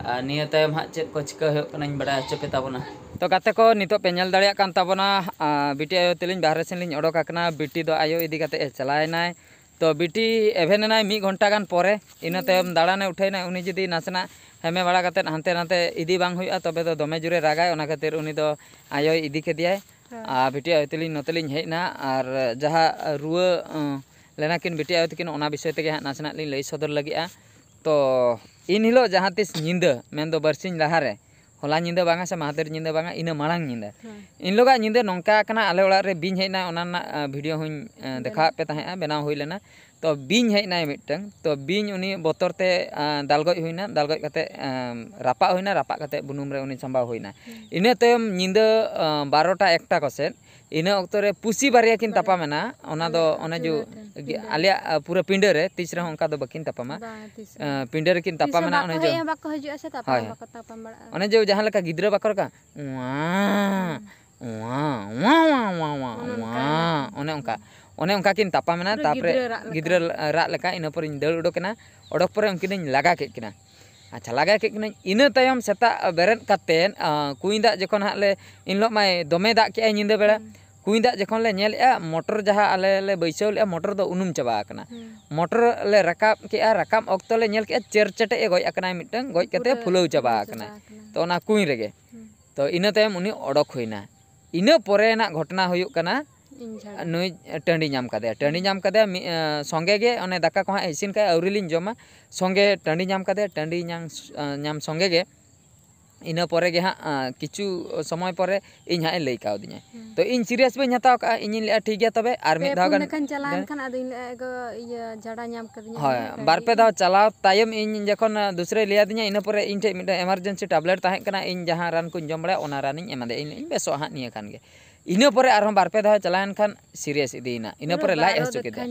ᱟᱨ ᱱᱤᱭᱟᱹ ᱛᱟᱭᱚᱢ ᱦᱟᱸᱜ ᱪᱮᱫ ᱠᱚ ᱪᱤᱠᱟᱹ ᱦᱩᱭᱩᱜ ᱠᱟᱱᱟᱧ ᱵᱟᱲᱟᱭ ᱦᱚᱪᱚ ᱯᱮ ᱛᱟᱵᱚᱱᱟ᱾ ᱛᱚ ᱜᱟᱛᱮ ᱠᱚ, ᱱᱤᱛᱚᱜ ᱯᱮ ᱧᱮᱞ ᱫᱟᱲᱮᱭᱟᱜ ᱠᱟᱱ ᱛᱟᱵᱚᱱᱟ, ᱟ, ᱵᱤᱴᱤ ᱟᱭᱳ ᱛᱟᱹᱞᱤᱧ ᱵᱟᱦᱨᱮ ᱥᱮᱱ ᱞᱤᱧ ᱚᱰᱚᱠ ᱟᱠᱟᱱᱟ᱾ ᱵᱤᱴᱤ ᱫᱚ ᱟᱭᱳ ᱤᱫᱤ ᱠᱟᱛᱮ ᱮ ᱪᱟᱞᱟᱣ ᱮᱱᱟᱭ᱾ ᱛᱚ ᱵᱤᱴᱤ ᱮᱵᱷᱮᱱ ᱮᱱᱟᱭ ᱢᱤᱫ ᱜᱷᱚᱱᱴᱟ ᱜᱟᱱ ᱯᱚᱨᱮ, ᱤᱱᱟᱹ ᱛᱟᱭᱚᱢ ᱫᱟᱬᱟᱱᱮ ᱩᱴᱷᱟᱹᱭᱱᱟᱭ᱾ ᱩᱱᱤ ᱡᱩᱫᱤ ᱱᱟᱥᱮᱱᱟᱜ ᱦᱮᱢᱮ ᱵᱟᱲᱟ ᱠᱟᱛᱮᱫ ᱦᱟᱱᱛᱮ ᱱᱟᱛᱮ ᱤᱫᱤ ᱵᱟᱝ ᱦᱩᱭᱩᱜᱼᱟ, ᱛᱚᱵᱮ ᱫᱚ ᱫᱚᱢᱮ ᱡᱳᱨᱮ ᱨᱟᱜᱟᱭ᱾ ᱚᱱᱟ ᱠᱷᱟᱹᱛᱤᱨ ᱩᱱᱤ ᱫᱚ ᱟᱭᱳᱭ ᱤᱫᱤ ᱠᱮᱫᱮᱭᱟᱭ᱾ ᱦᱮᱸ᱾ ᱟᱨ ᱵᱤᱴᱤ ᱟᱭᱳ ᱛᱟᱹᱞᱤᱧ ᱱᱚᱛᱮ ᱞᱤᱧ ᱦᱮᱡ ᱮᱱᱟ᱾ ᱟᱨ ᱡᱟᱦᱟᱸ ᱨᱩᱣᱟᱹ, ᱟᱸ, ᱞᱮᱱᱟ ᱠᱤᱱ ᱵᱤᱴᱤ ᱟᱭᱳ ᱛᱟᱹᱠᱤᱱ, ᱚᱱᱟ ᱵᱤᱥᱚᱭ ᱛᱮᱜᱮ ᱦᱟᱸᱜ ᱱᱟᱥᱮᱱᱟᱜ ᱞᱤᱧ ᱞᱟᱹᱭ ᱥᱚᱫᱚᱨ ᱞᱟᱹᱜᱤᱫᱼᱟ᱾ ᱛᱚ ᱤᱱ ᱦᱤᱞᱳᱜ ᱡᱟᱦᱟᱸ ᱛᱤᱥ ᱧᱤᱫᱟᱹ, ᱢᱮᱱᱫᱚ ᱵᱟᱨᱥᱤᱧ ᱞᱟᱦᱟᱨᱮ, ᱦᱚᱞᱟ ᱧᱤᱫᱟᱹ ᱵᱟᱝᱟ ᱥᱮ ᱢᱟᱦᱫᱮᱨ ᱧᱤᱫᱟᱹ ᱵᱟᱝᱟ, ᱤᱱᱟᱹ ᱢᱟᱲᱟᱝ ᱧᱤᱫᱟᱹ᱾ ᱦᱳᱭ᱾ ᱤᱱ ᱦᱤᱞᱳᱜᱟᱜ ᱧᱤᱫᱟᱹ ᱱᱚᱝᱠᱟ ᱠᱟᱱᱟ, ᱟᱞᱮ ᱚᱲᱟᱜ ᱨᱮ ᱵᱤᱧ ᱦᱮᱡ ᱮᱱᱟ, ᱚᱱᱟ ᱨᱮᱱᱟᱜ ᱵᱷᱤᱰᱤᱭᱳ ᱦᱚᱸᱧ ᱫᱮᱠᱷᱟᱣᱟᱫ ᱯᱮ ᱛᱟᱦᱮᱸᱫᱼᱟ, ᱵᱮᱱᱟᱣ ᱦᱩᱭ ᱞᱮᱱᱟ᱾ ᱛᱚ ᱵᱤᱧ ᱦᱮᱡ ᱮᱱᱟᱭ ᱢᱤᱫᱴᱟᱝ, ᱛᱚ ᱵᱤᱧ ᱩᱱᱤ ᱵᱚᱛᱚᱨ ᱛᱮ ᱫᱟᱞ ᱜᱚᱡ ᱦᱩᱭᱱᱟ, ᱫᱟᱞ ᱜᱚᱡ ᱠᱟᱛᱮ ᱨᱟᱯᱟᱜ ᱦᱩᱭᱱᱟ, ᱨᱟᱯᱟᱜ ᱠᱟᱛᱮ ᱵᱩᱱᱩᱢ ᱨᱮ ᱩᱱᱤ ᱥᱟᱢᱵᱟᱣ ᱦᱩᱭᱱᱟ᱾ ᱤᱱᱟᱹ ᱛᱟᱭᱚᱢ ᱧᱤᱫᱟᱹ ᱵᱟᱨᱚᱴᱟ ᱮᱠᱴᱟ ᱠᱚ ᱥᱮᱫ, ᱤᱱᱟᱹ ᱚᱠᱛᱚ ᱨᱮ ᱯᱩᱥᱤ ᱵᱟᱨᱭᱟ ᱠᱤᱱ ᱛᱟᱯᱟᱢ ᱮᱱᱟ᱾ ᱚᱱᱟ ᱫᱚ ᱚᱱᱮ ᱡᱮ ᱟᱞᱮᱭᱟᱜ ᱯᱩᱨᱟᱹ ᱯᱤᱸᱰᱟᱹ ᱨᱮ ᱛᱤᱥ ᱨᱮᱦᱚᱸ ᱚᱱᱠᱟ ᱫᱚ ᱵᱟᱹᱠᱤᱱ ᱛᱟᱯᱟᱢᱟ᱾ ᱯᱤᱸᱰᱟᱹ ᱨᱮᱠᱤᱱ ᱛᱟᱯᱟᱢ ᱮᱱᱟ᱾ ᱚᱱᱮ ᱡᱮ ᱦᱮᱡ ᱦᱚᱸ ᱵᱟᱠᱚ ᱦᱤᱡᱩᱜᱼᱟ ᱥᱮ ᱛᱟᱯᱟᱢ ᱦᱳᱭ᱾ ᱵᱟᱠᱚ ᱛᱟᱯᱟᱢ ᱵᱟᱲᱟᱜᱼᱟ᱾ ᱚᱱᱮ ᱡᱮ ᱡᱟᱦᱟᱸ ᱞᱮᱠᱟ ᱜᱤᱫᱽᱨᱟᱹ ᱵᱟᱠᱚ ᱨᱟᱜᱟ, ᱚᱱᱮ ᱚᱱᱠᱟ ᱚᱱᱮ ᱚᱱᱠᱟ ᱠᱤᱱ ᱛᱟᱯᱟᱢ ᱮᱱᱟ᱾ ᱛᱟᱨᱯᱚᱨᱮ ᱜᱤᱫᱽᱨᱟᱹ ᱨᱟᱜ ᱞᱮᱠᱟ᱾ ᱤᱱᱟᱹ ᱯᱚᱨᱮ ᱤᱧ ᱫᱟᱹᱲ ᱩᱰᱩᱠ ᱮᱱᱟ᱾ ᱚᱰᱚᱠ ᱯᱚᱨᱮ ᱩᱱᱠᱤᱱᱤᱧ ᱞᱟᱜᱟ ᱠᱮᱫ ᱠᱤᱱᱟ᱾ ᱟᱪᱪᱷᱟ, ᱞᱟᱜᱟ ᱠᱮᱫ ᱠᱤᱱᱟᱹᱧ᱾ ᱤᱱᱟᱹ ᱛᱟᱭᱚᱢ ᱥᱮᱛᱟᱜ ᱵᱮᱨᱮᱫ ᱠᱟᱛᱮᱫ, ᱟᱸ, ᱠᱩᱸᱧ ᱫᱟᱜ ᱡᱚᱠᱷᱚᱱ ᱦᱟᱸᱜ ᱞᱮ, ᱤᱱ ᱦᱤᱞᱳᱜ ᱢᱟᱭ ᱫᱚᱢᱮ ᱫᱟᱜ ᱠᱮᱜᱼᱟᱭ ᱧᱤᱫᱟᱹ ᱵᱮᱲᱟ᱾ ᱠᱩᱸᱧ ᱫᱟᱜ ᱡᱚᱠᱷᱚᱱ ᱞᱮ ᱧᱮᱞᱮᱜᱼᱟ, ᱢᱚᱴᱚᱨ ᱡᱟᱦᱟᱸ ᱟᱞᱮ ᱞᱮ ᱵᱟᱹᱭᱥᱟᱹᱣ ᱞᱮᱜᱼᱟ, ᱢᱚᱴᱚᱨ ᱫᱚ ᱩᱱᱩᱢ ᱪᱟᱵᱟ ᱟᱠᱟᱱᱟ᱾ ᱢᱚᱴᱚᱨ ᱞᱮ ᱨᱟᱠᱟᱵ ᱠᱮᱜᱼᱟ, ᱨᱟᱠᱟᱵ ᱚᱠᱛᱚ ᱞᱮ ᱧᱮᱞ ᱠᱮᱜᱼᱟ ᱪᱮᱨ ᱪᱮᱴᱮᱡ ᱮ ᱜᱚᱡ ᱟᱠᱟᱱᱟᱭ ᱢᱤᱫᱴᱟᱝ, ᱜᱚᱡ ᱠᱟᱛᱮ ᱯᱷᱩᱞᱟᱹᱣ ᱪᱟᱵᱟ ᱟᱠᱟᱱᱟ᱾ ᱛᱚ ᱚᱱᱟ ᱠᱩᱸᱧ ᱨᱮᱜᱮ᱾ ᱛᱚ ᱤᱱᱟᱹ ᱛᱟᱭᱚᱢ ᱩᱱᱤ ᱚᱰᱚᱠ ᱦᱩᱭᱱᱟ᱾ ᱤᱱᱟᱹ ᱯᱚᱨᱮ ᱨᱮᱱᱟᱜ ᱜᱷᱚᱴᱚᱱᱟ ᱦᱩᱭᱩᱜ ᱠᱟᱱᱟ, ᱱᱩᱭ ᱴᱟᱺᱰᱤ ᱧᱟᱢ ᱠᱟᱫᱮᱭᱟ᱾ ᱴᱟᱺᱰᱤ ᱧᱟᱢ ᱠᱟᱫᱮᱭᱟ, ᱢᱤᱫ, ᱮᱸ, ᱥᱚᱸᱜᱮ ᱜᱮ ᱚᱱᱮ ᱫᱟᱠᱟ ᱠᱚ ᱦᱟᱸᱜ ᱤᱥᱤᱱ ᱠᱟᱜᱼᱟ, ᱟᱹᱣᱨᱤ ᱞᱤᱧ ᱡᱚᱢᱟ᱾ ᱥᱚᱸᱜᱮ ᱴᱟᱺᱰᱤ ᱧᱟᱢ ᱠᱟᱫᱮᱭᱟ᱾ ᱴᱟᱺᱰᱤ ᱧᱟᱢ, ᱮᱸ, ᱧᱟᱢ ᱥᱚᱸᱜᱮ ᱜᱮ ᱤᱱᱟᱹ ᱯᱚᱨᱮ ᱜᱮ ᱦᱟᱸᱜ, ᱮᱸ, ᱠᱤᱪᱷᱩ ᱥᱚᱢᱚᱭ ᱯᱚᱨᱮ ᱤᱧ ᱦᱟᱸᱜ ᱮ ᱞᱟᱹᱭ ᱠᱟᱣᱫᱤᱧᱟ᱾ ᱛᱚ ᱤᱧ ᱥᱤᱨᱤᱭᱟᱥ ᱵᱟᱹᱧ ᱦᱟᱛᱟᱣ ᱠᱟᱜᱼᱟ᱾ ᱤᱧᱤᱧ ᱞᱟᱹᱭᱮᱫᱼᱟ, "ᱴᱷᱤᱠ ᱜᱮᱭᱟ ᱛᱚᱵᱮ, ᱟᱨ ᱯᱮ ᱢᱤᱫ ᱫᱷᱟᱣ ᱯᱩᱱ ᱜᱟᱱ ᱞᱮᱠᱷᱟᱧ ᱪᱟᱞᱟᱣᱮᱱ ᱠᱷᱟᱱ ᱟᱫᱚ ᱤᱧ ᱞᱟᱹᱭᱮᱫᱼᱟ, ᱜᱚ, ᱤᱭᱟᱹ, ᱡᱷᱟᱲᱟ ᱧᱟᱢ ᱠᱟᱫᱤᱧᱟ, ᱦᱳᱭ, ᱩᱱᱟᱹᱜ ᱵᱟᱨ ᱯᱮ ᱴᱟᱺᱰᱤ ᱫᱷᱟᱣ ᱨᱮ᱾ ᱪᱟᱞᱟᱣ ᱛᱟᱭᱚᱢ ᱤᱧ ᱡᱚᱠᱷᱚᱱ ᱫᱩᱥᱨᱟᱹᱭ ᱞᱟᱹᱭᱟᱫᱤᱧᱟ, ᱤᱱᱟᱹ ᱯᱚᱨᱮ ᱤᱧ ᱴᱷᱮᱱ ᱢᱤᱫᱴᱟᱝ ᱮᱢᱟᱨᱡᱮᱱᱥᱤ ᱴᱮᱵᱞᱮᱴ ᱛᱟᱦᱮᱸ ᱠᱟᱱᱟ, ᱤᱧ ᱡᱟᱦᱟᱸ ᱨᱟᱱ ᱠᱚᱧ ᱡᱚᱢ ᱵᱟᱲᱟᱭᱟ, ᱚᱱᱟ ᱨᱟᱱᱤᱧ ᱮᱢᱟᱫᱮᱭᱟ, ᱤᱧ ᱞᱟᱹᱭᱮᱫᱼᱟᱹᱧ ᱵᱮᱥᱚᱜᱼᱟ ᱦᱟᱸᱜ ᱱᱤᱭᱟᱹ ᱠᱷᱟᱱ ᱜᱮ᱾ ᱤᱱᱟᱹ ᱯᱚᱨᱮ ᱟᱨᱦᱚᱸ ᱵᱟᱨ ᱯᱮ ᱫᱷᱟᱣ ᱪᱟᱞᱟᱣᱮᱱ ᱠᱷᱟᱱ ᱥᱤᱨᱤᱭᱟᱥ ᱤᱫᱤᱭᱮᱱᱟ᱾ ᱤᱱᱟᱹ ᱯᱚᱨᱮ ᱞᱟᱡ ᱦᱟᱹᱥᱩ ᱠᱮᱫᱮᱭᱟ᱾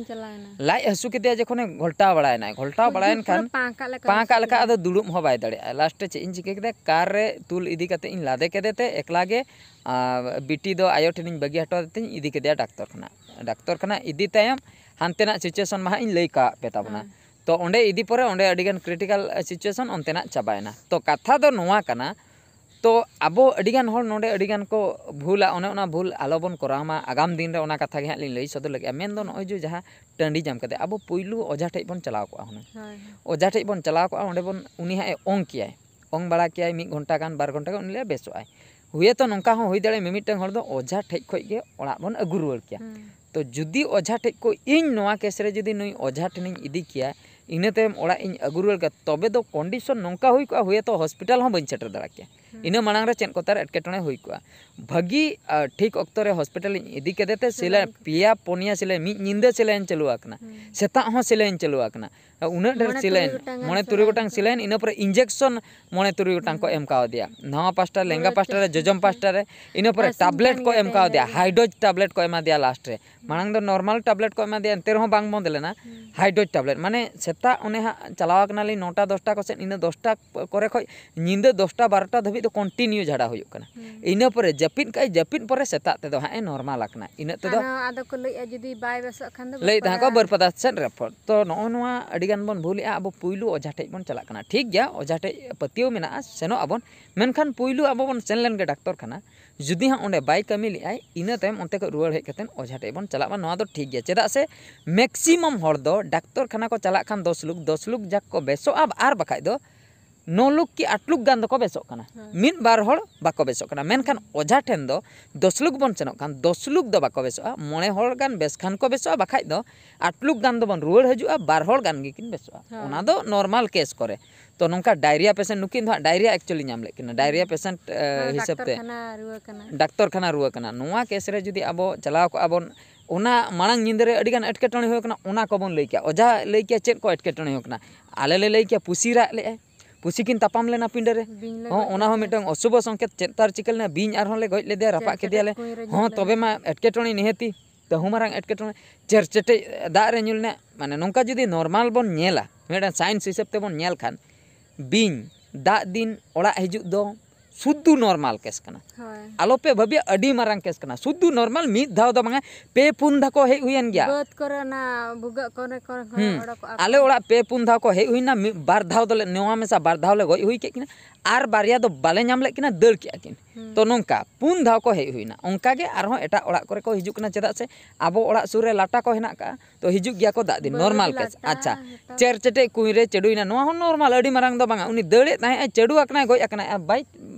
ᱞᱟᱡ ᱦᱟᱹᱥᱩ ᱠᱮᱫᱮᱭᱟ ᱡᱚᱠᱷᱚᱱᱮ ᱜᱷᱚᱞᱴᱟᱣ ᱵᱟᱲᱟᱭᱮᱱᱟᱭ, ᱜᱷᱚᱞᱴᱟᱣ ᱵᱟᱲᱟᱭᱮᱱ ᱠᱷᱟᱱ ᱯᱟᱸᱠᱟᱜ ᱞᱮᱠᱟ ᱯᱟᱸᱠᱟᱜ ᱞᱮᱠᱟ ᱟᱫᱚ ᱫᱩᱲᱩᱵ ᱦᱚᱸ ᱵᱟᱭ ᱫᱟᱲᱮᱭᱟᱜᱼᱟ᱾ ᱞᱟᱥᱴ ᱨᱮ ᱪᱮᱫ ᱤᱧ ᱪᱤᱠᱟᱹ ᱠᱮᱫᱟ, ᱠᱟᱨ ᱨᱮ ᱛᱩᱞ ᱤᱫᱤ ᱠᱟᱛᱮ ᱤᱧ ᱞᱟᱫᱮ ᱠᱮᱫᱮ ᱛᱮ ᱮᱠᱞᱟ ᱜᱮ, ᱟᱨ ᱵᱤᱴᱤ ᱫᱚ ᱟᱭᱳ ᱴᱷᱮᱱᱤᱧ ᱵᱟᱹᱜᱤ ᱦᱚᱴᱚ ᱟᱫᱮ ᱛᱤᱧ ᱤᱫᱤ ᱠᱮᱫᱮᱭᱟ ᱰᱟᱠᱛᱚᱨ ᱠᱷᱟᱱᱟ᱾ ᱰᱟᱠᱛᱚᱨ ᱠᱷᱟᱱᱟ ᱤᱫᱤ ᱛᱟᱭᱚᱢ ᱦᱟᱱᱛᱮᱱᱟᱜ ᱥᱤᱪᱩᱭᱮᱥᱚᱱ ᱢᱟ ᱦᱟᱸᱜ ᱤᱧ ᱞᱟᱹᱭ ᱠᱟᱜ ᱯᱮ ᱛᱟᱵᱚᱱᱟ᱾ ᱛᱚ ᱚᱸᱰᱮ ᱤᱫᱤ ᱯᱚᱨᱮ ᱚᱸᱰᱮ ᱟᱹᱰᱤᱜᱟᱱ ᱠᱨᱤᱴᱤᱠᱟᱞ ᱥᱤᱪᱩᱭᱮᱥᱚᱱ ᱚᱱᱛᱮᱱᱟᱜ ᱪᱟᱵᱟᱭᱮᱱᱟ᱾ ᱛᱚ ᱠᱟᱛᱷᱟ ᱫᱚ ᱱᱚᱣᱟ ᱠᱟᱱᱟ, ᱛᱚ ᱟᱵᱚ ᱟᱹᱰᱤᱜᱟᱱ ᱦᱚᱲ ᱱᱚᱰᱮ ᱟᱹᱰᱤᱜᱟᱱ ᱠᱚ ᱵᱷᱩᱞᱟ, ᱚᱱᱮ ᱚᱱᱟ ᱵᱷᱩᱞ ᱟᱞᱚᱵᱚᱱ ᱠᱚᱨᱟᱣ ᱢᱟ᱾ ᱟᱜᱟᱢ ᱫᱤᱱ ᱨᱮ ᱚᱱᱟ ᱠᱟᱛᱷᱟ ᱜᱮ ᱦᱟᱸᱜ ᱞᱤᱧ ᱞᱟᱹᱭ ᱥᱚᱫᱚᱨ ᱞᱟᱹᱜᱤᱫᱼᱟ᱾ ᱢᱮᱱᱫᱚ ᱱᱚᱜᱼᱚᱭ ᱡᱮ ᱡᱟᱦᱟᱸ ᱴᱟᱺᱰᱤ ᱧᱟᱢ ᱠᱟᱛᱮ ᱟᱵᱚ ᱯᱩᱭᱞᱩ ᱚᱡᱷᱟ ᱴᱷᱮᱡ ᱵᱚᱱ ᱪᱟᱞᱟᱣ ᱠᱚᱜᱼᱟ ᱦᱩᱱᱟᱹᱝ᱾ ᱦᱳᱭ᱾ ᱚᱡᱷᱟ ᱴᱷᱮᱡ ᱵᱚᱱ ᱪᱟᱞᱟᱣ ᱠᱚᱜᱼᱟ, ᱚᱸᱰᱮ ᱵᱚᱱ, ᱩᱱᱤ ᱦᱟᱸᱜ ᱮ ᱚᱝ ᱠᱮᱭᱟᱭ, ᱚᱝ ᱵᱟᱲᱟ ᱠᱮᱭᱟᱭ ᱢᱤᱫ ᱜᱷᱚᱱᱴᱟ ᱜᱟᱱ, ᱵᱟᱨ ᱜᱷᱚᱱᱴᱟ ᱜᱟᱱ, ᱩᱱᱤ ᱞᱟᱹᱭᱟ ᱵᱮᱥᱚᱜ ᱟᱭ᱾ ᱦᱩᱭᱮᱛᱚ ᱱᱚᱝᱠᱟ ᱦᱚᱸ ᱦᱩᱭ ᱫᱟᱲᱮᱭᱟᱜᱼᱟ, ᱢᱤᱢᱤᱫᱴᱟᱝ ᱦᱚᱲ ᱫᱚ ᱚᱡᱷᱟ ᱴᱷᱮᱡ ᱠᱷᱚᱡ ᱜᱮ ᱚᱲᱟᱜ ᱵᱚᱱ ᱟᱹᱜᱩ ᱨᱩᱣᱟᱹᱲ ᱠᱮᱭᱟ᱾ ᱛᱚ ᱡᱩᱫᱤ ᱚᱡᱷᱟ ᱴᱷᱮᱡ ᱠᱚ, ᱤᱧ ᱱᱚᱣᱟ ᱠᱮᱥ ᱨᱮ ᱡᱩᱫᱤ ᱱᱩᱭ ᱚᱡᱷᱟ ᱴᱷᱮᱱᱤᱧ ᱤᱫᱤ ᱠᱮᱭᱟ, ᱤᱱᱟᱹ ᱛᱟᱭᱚᱢ ᱚᱲᱟᱜ ᱤᱧ ᱟᱹᱜᱩ ᱨᱩᱣᱟᱹᱲ ᱠᱮᱭᱟ, ᱛᱚᱵᱮ ᱫᱚ ᱠᱚᱱᱰᱤᱥᱚᱱ ᱱᱚᱝᱠᱟ ᱦᱩᱭ ᱠᱚᱜᱼᱟ, ᱦᱩᱭᱮᱛᱚ ᱦᱚᱥᱯᱤᱴᱟᱞ ᱦᱚᱸ ᱵᱟᱹᱧ ᱥᱮᱴᱮᱨ ᱫᱟᱲᱮ ᱠᱮᱭᱟ᱾ ᱤᱱᱟᱹ ᱢᱟᱲᱟᱝ ᱨᱮ ᱪᱮᱫ ᱠᱚ ᱛᱟᱨ ᱮᱴᱠᱮᱴᱚᱬᱮ ᱦᱩᱭ ᱠᱚᱜᱼᱟ᱾ ᱵᱷᱟᱹᱜᱤ ᱟᱨ ᱴᱷᱤᱠ ᱚᱠᱛᱚ ᱨᱮ ᱦᱚᱥᱯᱤᱴᱟᱞ ᱤᱧ ᱤᱫᱤ ᱠᱮᱫᱮ ᱛᱮ ᱥᱮᱞᱟᱭᱤᱱ ᱯᱮᱭᱟ ᱯᱩᱱᱭᱟ ᱥᱮᱞᱟᱭᱤᱱ ᱢᱤᱫ ᱧᱤᱫᱟᱹ ᱥᱮᱞᱟᱭᱤᱱ ᱪᱟᱹᱞᱩ ᱟᱠᱟᱱᱟ᱾ ᱥᱮᱛᱟᱜ ᱦᱚᱸ ᱥᱮᱞᱟᱭᱤᱱ ᱪᱟᱹᱞᱩ ᱟᱠᱟᱱᱟ᱾ ᱩᱱᱟᱹᱜ ᱰᱷᱮᱨ ᱢᱚᱬᱮ ᱛᱩᱨᱩᱭ ᱥᱮᱞᱟᱭᱤᱱ ᱜᱚᱴᱟᱝ ᱜᱟᱱ ᱢᱚᱬᱮ ᱛᱩᱨᱩᱭ ᱥᱮᱞᱟᱭᱤᱱ ᱜᱚᱴᱟᱝ ᱠᱚ ᱥᱮᱞᱟᱭᱤᱱ, ᱤᱱᱟᱹ ᱯᱚᱨᱮ ᱤᱧᱡᱮᱠᱥᱚᱱ ᱢᱚᱬᱮ ᱛᱩᱨᱩᱭ ᱜᱚᱴᱟᱝ ᱠᱚ ᱮᱢ ᱠᱟᱣᱫᱮᱭᱟ᱾ ᱱᱟᱣᱟ ᱯᱟᱥᱴᱟ, ᱞᱮᱸᱜᱟ ᱯᱩᱨᱟᱹ ᱯᱟᱥᱴᱟ ᱨᱮ, ᱪᱮᱥᱴᱤᱧ ᱡᱚᱡᱚᱢ ᱯᱟᱥᱴᱟ ᱨᱮ, ᱤᱱᱟᱹ ᱯᱚᱨᱮ ᱵᱟᱨᱥᱤᱧ ᱴᱟᱵᱞᱮᱴ ᱜᱟᱱ ᱠᱚ ᱜᱮ ᱮᱢ ᱛᱟᱦᱮᱸ ᱠᱟᱣᱫᱮᱭᱟ, ᱞᱮᱱᱟ᱾ ᱦᱟᱭ ᱰᱳᱡᱽ ᱴᱟᱵᱞᱮᱴ ᱠᱚ ᱮᱢᱟ ᱫᱮᱭᱟ ᱞᱟᱥᱴ ᱨᱮ᱾ ᱢᱟᱲᱟᱝ ᱫᱚ ᱱᱚᱨᱢᱟᱞ ᱴᱟᱵᱞᱮᱴ ᱠᱚ ᱮᱢᱟ ᱫᱮᱭᱟ, ᱮᱱᱛᱮ ᱨᱮᱦᱚᱸ ᱵᱟᱝ ᱵᱚᱱᱫ ᱞᱮᱱᱟ᱾ ᱦᱟᱭ ᱰᱳᱡᱽ ᱴᱟᱵᱞᱮᱴ, ᱢᱟᱱᱮ ᱥᱮᱛᱟᱜ ᱚᱱᱮ ᱦᱟᱸᱜ ᱪᱟᱞᱟᱣ ᱠᱟᱱᱟᱞᱤᱧ ᱱᱚᱴᱟ ᱫᱚᱥᱴᱟ ᱠᱚ ᱥᱮᱫ, ᱤᱱᱟᱹ ᱫᱚᱥᱴᱟ ᱠᱚᱨᱮ ᱠᱷᱚᱡ ᱧᱤᱫᱟᱹ ᱫᱚᱥᱴᱟ ᱵᱟᱨᱚᱴᱟ ᱫᱷᱟᱹᱵᱤᱡ ᱫᱚ ᱠᱚᱱᱴᱤᱱᱤᱭᱩ ᱡᱷᱟᱲᱟ ᱦᱩᱭᱩᱜ ᱠᱟᱱᱟ᱾ ᱤᱱᱟᱹ ᱯᱚᱨᱮ ᱡᱟᱹᱯᱤᱫ ᱠᱟᱜᱼᱟᱭ, ᱡᱟᱹᱯᱤᱫ ᱯᱚᱨᱮ ᱥᱮᱛᱟᱜ ᱛᱮᱫᱚ ᱦᱟᱸᱜ ᱮ ᱱᱚᱨᱢᱟᱞ ᱟᱠᱟᱱᱟ᱾ ᱤᱱᱟᱹᱜ ᱛᱮᱫᱚ ᱟᱨᱦᱚᱸ ᱟᱫᱚ ᱠᱚ ᱞᱟᱹᱭᱮᱫᱼᱟ, ᱡᱩᱫᱤ ᱵᱟᱭ ᱵᱮᱥᱚᱜ ᱠᱷᱟᱱ ᱫᱚ ᱞᱟᱹᱭᱮᱫ ᱛᱟᱦᱮᱸ ᱠᱚ ᱵᱟᱹᱨᱯᱟᱫᱟ᱾ ᱵᱟᱹᱨᱯᱟᱫᱟ ᱥᱮᱫ ᱨᱮᱯᱷᱟᱨ᱾ ᱛᱚ ᱱᱚᱜᱼᱚ ᱱᱚᱣᱟ ᱟᱹᱰᱤ ᱜᱟᱱ ᱵᱚᱱ ᱵᱷᱩᱞᱮᱜᱼᱟ᱾ ᱟᱵᱚ ᱯᱩᱭᱞᱩ ᱚᱡᱷᱟ ᱴᱷᱮᱡ ᱵᱚᱱ ᱪᱟᱞᱟᱜ ᱠᱟᱱᱟ, ᱴᱷᱤᱠ ᱜᱮᱭᱟ, ᱚᱡᱷᱟ ᱴᱷᱮᱡ ᱯᱟᱹᱛᱭᱟᱹᱣ ᱢᱮᱱᱟᱜᱼᱟ, ᱥᱮᱱᱚᱜ ᱟᱵᱚᱱ, ᱢᱮᱱᱠᱷᱟᱱ ᱯᱩᱭᱞᱩ ᱟᱵᱚ ᱵᱚᱱ ᱥᱮᱱ ᱞᱮᱱ ᱜᱮ ᱰᱟᱠᱛᱚᱨ ᱠᱷᱟᱱᱟ᱾ ᱡᱩᱫᱤ ᱦᱟᱸᱜ ᱚᱸᱰᱮ ᱵᱟᱭ ᱠᱟᱹᱢᱤ ᱞᱮᱜᱼᱟᱭ, ᱤᱱᱟᱹ ᱛᱟᱭᱚᱢ ᱚᱱᱛᱮ ᱠᱷᱚᱡ ᱨᱩᱣᱟᱹᱲ ᱦᱮᱡ ᱠᱟᱛᱮᱫ ᱚᱡᱷᱟ ᱴᱷᱮᱡ ᱵᱚᱱ ᱪᱟᱞᱟᱜ ᱢᱟ, ᱱᱚᱣᱟ ᱫᱚ ᱴᱷᱤᱠ ᱜᱮᱭᱟ᱾ ᱪᱮᱫᱟᱜ ᱥᱮ ᱢᱮᱠᱥᱤᱢᱟᱢ ᱦᱚᱲ ᱫᱚ ᱰᱟᱠᱛᱚᱨ ᱠᱷᱟᱱᱟ ᱠᱚ ᱪᱟᱞᱟᱜ ᱠᱷᱟᱱ ᱫᱚᱥ ᱞᱩᱠ, ᱫᱚᱥ ᱞᱩᱠ ᱡᱟᱠ ᱠᱚ ᱵᱮᱥᱚᱜᱼᱟ, ᱟᱨ ᱵᱟᱠᱷᱟᱡ ᱫᱚ ᱱᱚ ᱞᱩᱠ ᱠᱤ ᱟᱴ ᱞᱩᱠ ᱜᱟᱱ ᱫᱚᱠᱚ ᱵᱮᱥᱚᱜ ᱠᱟᱱᱟ᱾ ᱢᱤᱫ ᱵᱟᱨ ᱦᱚᱲ ᱵᱟᱠᱚ ᱵᱮᱥᱚᱜ ᱠᱟᱱᱟ, ᱢᱮᱱᱠᱷᱟᱱ ᱚᱡᱷᱟ ᱴᱷᱮᱱ ᱫᱚ ᱫᱚᱥ ᱞᱩᱠ ᱵᱚᱱ ᱥᱮᱱᱚᱜ ᱠᱷᱟᱱ ᱫᱚᱥ ᱞᱩᱠ ᱫᱚ ᱵᱟᱠᱚ ᱵᱮᱥᱚᱜᱼᱟ, ᱢᱚᱬᱮ ᱦᱚᱲ ᱜᱟᱱ ᱵᱮᱥ ᱠᱷᱟᱱ ᱠᱚ ᱵᱮᱥᱚᱜᱼᱟ, ᱵᱟᱠᱷᱟᱡ ᱫᱚ ᱟᱴ ᱞᱩᱠ ᱜᱟᱱ ᱫᱚᱵᱚᱱ ᱨᱩᱣᱟᱹᱲ ᱦᱤᱡᱩᱜᱼᱟ, ᱵᱟᱨ ᱦᱚᱲ ᱜᱟᱱ ᱜᱮᱠᱤᱱ ᱵᱮᱥᱚᱜᱼᱟ᱾ ᱦᱳᱭ᱾ ᱚᱱᱟ ᱫᱚ ᱱᱚᱨᱢᱟᱞ ᱠᱮᱥ ᱠᱚᱨᱮ᱾ ᱛᱚ ᱱᱚᱝᱠᱟ ᱰᱟᱭᱨᱤᱭᱟ ᱯᱮᱥᱮᱱᱴ, ᱱᱩᱠᱤᱱ ᱫᱚ ᱦᱟᱸᱜ ᱰᱟᱭᱨᱤᱭᱟ ᱮᱠᱪᱩᱭᱮᱞᱤ ᱧᱟᱢ ᱞᱮᱫ ᱠᱤᱱᱟ, ᱰᱟᱭᱨᱤᱭᱟ ᱯᱮᱥᱮᱱᱴ ᱦᱳᱭ, ᱦᱤᱥᱟᱹᱵ ᱛᱮ ᱰᱟᱠᱛᱚᱨ ᱠᱷᱟᱱᱟ ᱨᱩᱣᱟᱹ ᱠᱟᱱᱟ᱾ ᱰᱟᱠᱛᱚᱨ ᱠᱷᱟᱱᱟ ᱨᱩᱣᱟᱹ ᱠᱟᱱᱟ᱾ ᱱᱚᱣᱟ ᱠᱮᱥ ᱨᱮ ᱡᱩᱫᱤ ᱟᱵᱚ ᱪᱟᱞᱟᱣ ᱠᱚᱜᱼᱟ ᱵᱚᱱ, ᱚᱱᱟ ᱢᱟᱲᱟᱝ ᱧᱤᱫᱟᱹ ᱨᱮ ᱟᱹᱰᱤ ᱜᱟᱱ ᱮᱴᱠᱮᱴᱚᱬᱮ ᱦᱩᱭ ᱠᱟᱱᱟ, ᱚᱱᱟ ᱠᱚᱵᱚᱱ ᱞᱟᱹᱭ ᱠᱮᱭᱟ᱾ ᱚᱡᱷᱟ ᱞᱟᱹᱭ ᱠᱮᱭᱟ ᱪᱮᱫ ᱠᱚ ᱮᱴᱠᱮᱴᱚᱬᱮ ᱦᱩᱭ ᱠᱟᱱᱟ, ᱟᱞᱮ ᱞᱮ ᱞᱟᱹᱭ ᱠᱮᱭᱟ ᱯᱩᱥᱤ ᱨᱟᱜ ᱞᱮᱜᱼᱟᱭ, ᱯᱩᱥᱤ ᱠᱤᱱ ᱛᱟᱯᱟᱢ ᱞᱮᱱᱟ ᱯᱤᱸᱰᱟᱹ ᱨᱮ᱾ ᱵᱤᱧ ᱞᱮ ᱦᱚᱸ, ᱜᱚᱡ ᱚᱱᱟ ᱦᱚᱸ ᱞᱮᱫᱮᱭᱟ᱾ ᱢᱤᱫᱴᱟᱝ ᱚᱥᱩᱵᱷ ᱥᱚᱝᱠᱮᱛ, ᱪᱮᱫ ᱛᱟᱨ ᱪᱤᱠᱟᱹ ᱞᱮᱱᱟ, ᱵᱤᱧ ᱟᱨᱦᱚᱸ ᱞᱮ ᱜᱚᱡ ᱞᱮᱫᱮᱭᱟ, ᱨᱟᱯᱟᱜ ᱪᱮᱨ ᱠᱮᱫᱮᱭᱟᱞᱮ᱾ ᱪᱮᱴᱮᱡ ᱠᱩᱸᱧ ᱨᱮ ᱦᱚᱸ, ᱧᱩᱨ ᱛᱚᱵᱮ ᱞᱮᱱᱟ᱾ ᱢᱟ ᱮᱴᱠᱮᱴᱚᱬᱮ ᱱᱤᱦᱟᱹᱛᱤ᱾ ᱛᱟᱹᱦᱩ ᱢᱟᱨᱟᱝ ᱮᱴᱠᱮᱴᱚᱬᱮ, ᱪᱮᱨ ᱪᱮᱴᱮᱡ ᱫᱟᱜ ᱨᱮ ᱧᱩᱨ ᱞᱮᱱᱟ, ᱢᱟᱱᱮ ᱱᱚᱝᱠᱟ ᱡᱩᱫᱤ ᱱᱚᱨᱢᱟᱞ ᱵᱚᱱ ᱧᱮᱞᱟ, ᱢᱤᱫᱴᱟᱝ ᱥᱟᱭᱮᱱᱥ ᱦᱤᱥᱟᱹᱵ ᱛᱮᱵᱚᱱ ᱧᱮᱞ ᱠᱷᱟᱱ, ᱵᱤᱧ ᱫᱟᱜ ᱫᱤᱱ ᱚᱲᱟᱜ ᱦᱤᱡᱩᱜ ᱫᱚ ᱥᱩᱫᱷᱩ ᱱᱚᱨᱢᱟᱞ ᱠᱮᱥ ᱠᱟᱱᱟ᱾ ᱦᱳᱭ᱾ ᱟᱞᱚᱯᱮ ᱵᱷᱟᱹᱵᱤᱭᱟ ᱟᱹᱰᱤ ᱢᱟᱨᱟᱝ ᱠᱮᱥ ᱠᱟᱱᱟ, ᱥᱩᱫᱷᱩ ᱱᱚᱨᱢᱟᱞ ᱢᱤᱫ ᱫᱷᱟᱣ ᱫᱚ ᱵᱟᱝᱟ, ᱯᱮ ᱯᱩᱱ ᱫᱷᱟᱣ ᱠᱚ ᱦᱮᱡ ᱦᱩᱭᱮᱱ ᱜᱮᱭᱟ᱾ ᱵᱟᱹᱫᱽ ᱠᱚᱨᱮ ᱚᱱᱟ ᱵᱷᱩᱜᱟᱹᱜ ᱠᱚᱨᱮ ᱠᱚᱨᱮ ᱠᱷᱚᱱ ᱦᱩᱸ᱾ ᱚᱰᱚᱠᱚᱜᱼᱟ ᱟᱞᱮ ᱠᱚ᱾ ᱚᱲᱟᱜ ᱯᱮ ᱯᱩᱱ ᱫᱷᱟᱣ ᱠᱚ ᱦᱮᱡ ᱦᱩᱭᱱᱟ, ᱢᱤᱫ ᱵᱟᱨ ᱫᱷᱟᱣ ᱫᱚᱞᱮ, ᱱᱚᱣᱟ ᱢᱮᱥᱟ ᱵᱟᱨ ᱫᱷᱟᱣ ᱞᱮ ᱜᱚᱡ ᱦᱩᱭ ᱠᱮᱫ ᱠᱤᱱᱟ, ᱟᱨ ᱵᱟᱨᱭᱟ ᱫᱚ ᱵᱟᱞᱮ ᱧᱟᱢ ᱞᱮᱫ ᱠᱤᱱᱟ, ᱫᱟᱹᱲ ᱠᱮᱜᱼᱟ ᱠᱤᱱ᱾ ᱦᱩᱸ᱾ ᱛᱚ ᱱᱚᱝᱠᱟ ᱯᱩᱱ ᱫᱷᱟᱣ ᱠᱚ ᱦᱮᱡ ᱦᱩᱭᱱᱟ᱾ ᱚᱱᱠᱟ ᱜᱮ ᱟᱨᱦᱚᱸ ᱮᱴᱟᱜ ᱚᱲᱟᱜ ᱠᱚᱨᱮ ᱠᱚ ᱦᱤᱡᱩᱜ ᱠᱟᱱᱟ, ᱪᱮᱫᱟᱜ ᱥᱮ ᱟᱵᱚ ᱚᱲᱟᱜ ᱥᱩᱨ ᱨᱮ ᱞᱟᱴᱟ ᱠᱚ ᱦᱮᱱᱟᱜ ᱠᱟᱜᱼᱟ, ᱛᱚ ᱦᱤᱡᱩᱜ ᱜᱮᱭᱟ ᱠᱚ ᱫᱟᱜ ᱫᱤᱱ, ᱵᱟᱹᱫᱽ ᱱᱚᱨᱢᱟᱞ ᱠᱮᱥ᱾ ᱞᱟᱴᱟ ᱟᱪᱪᱷᱟ, ᱡᱚᱛᱚ᱾ ᱪᱮᱨ ᱪᱮᱴᱮᱡ ᱠᱩᱸᱧ ᱨᱮ ᱪᱟᱹᱰᱩᱭᱮᱱᱟ, ᱱᱚᱣᱟ ᱦᱚᱸ ᱱᱚᱨᱢᱟᱞ, ᱟᱹᱰᱤ ᱢᱟᱨᱟᱝ ᱫᱚ ᱵᱟᱝᱟ᱾ ᱩᱱᱤ ᱫᱟᱹᱲᱮᱫ ᱛᱟᱦᱮᱸᱜ ᱟᱭ, ᱪᱟᱹᱰᱩ ᱟᱠᱟᱱᱟᱭ, ᱜᱚᱡ ᱟᱠᱟᱱᱟᱭ, ᱟᱨ ᱵᱟᱭ,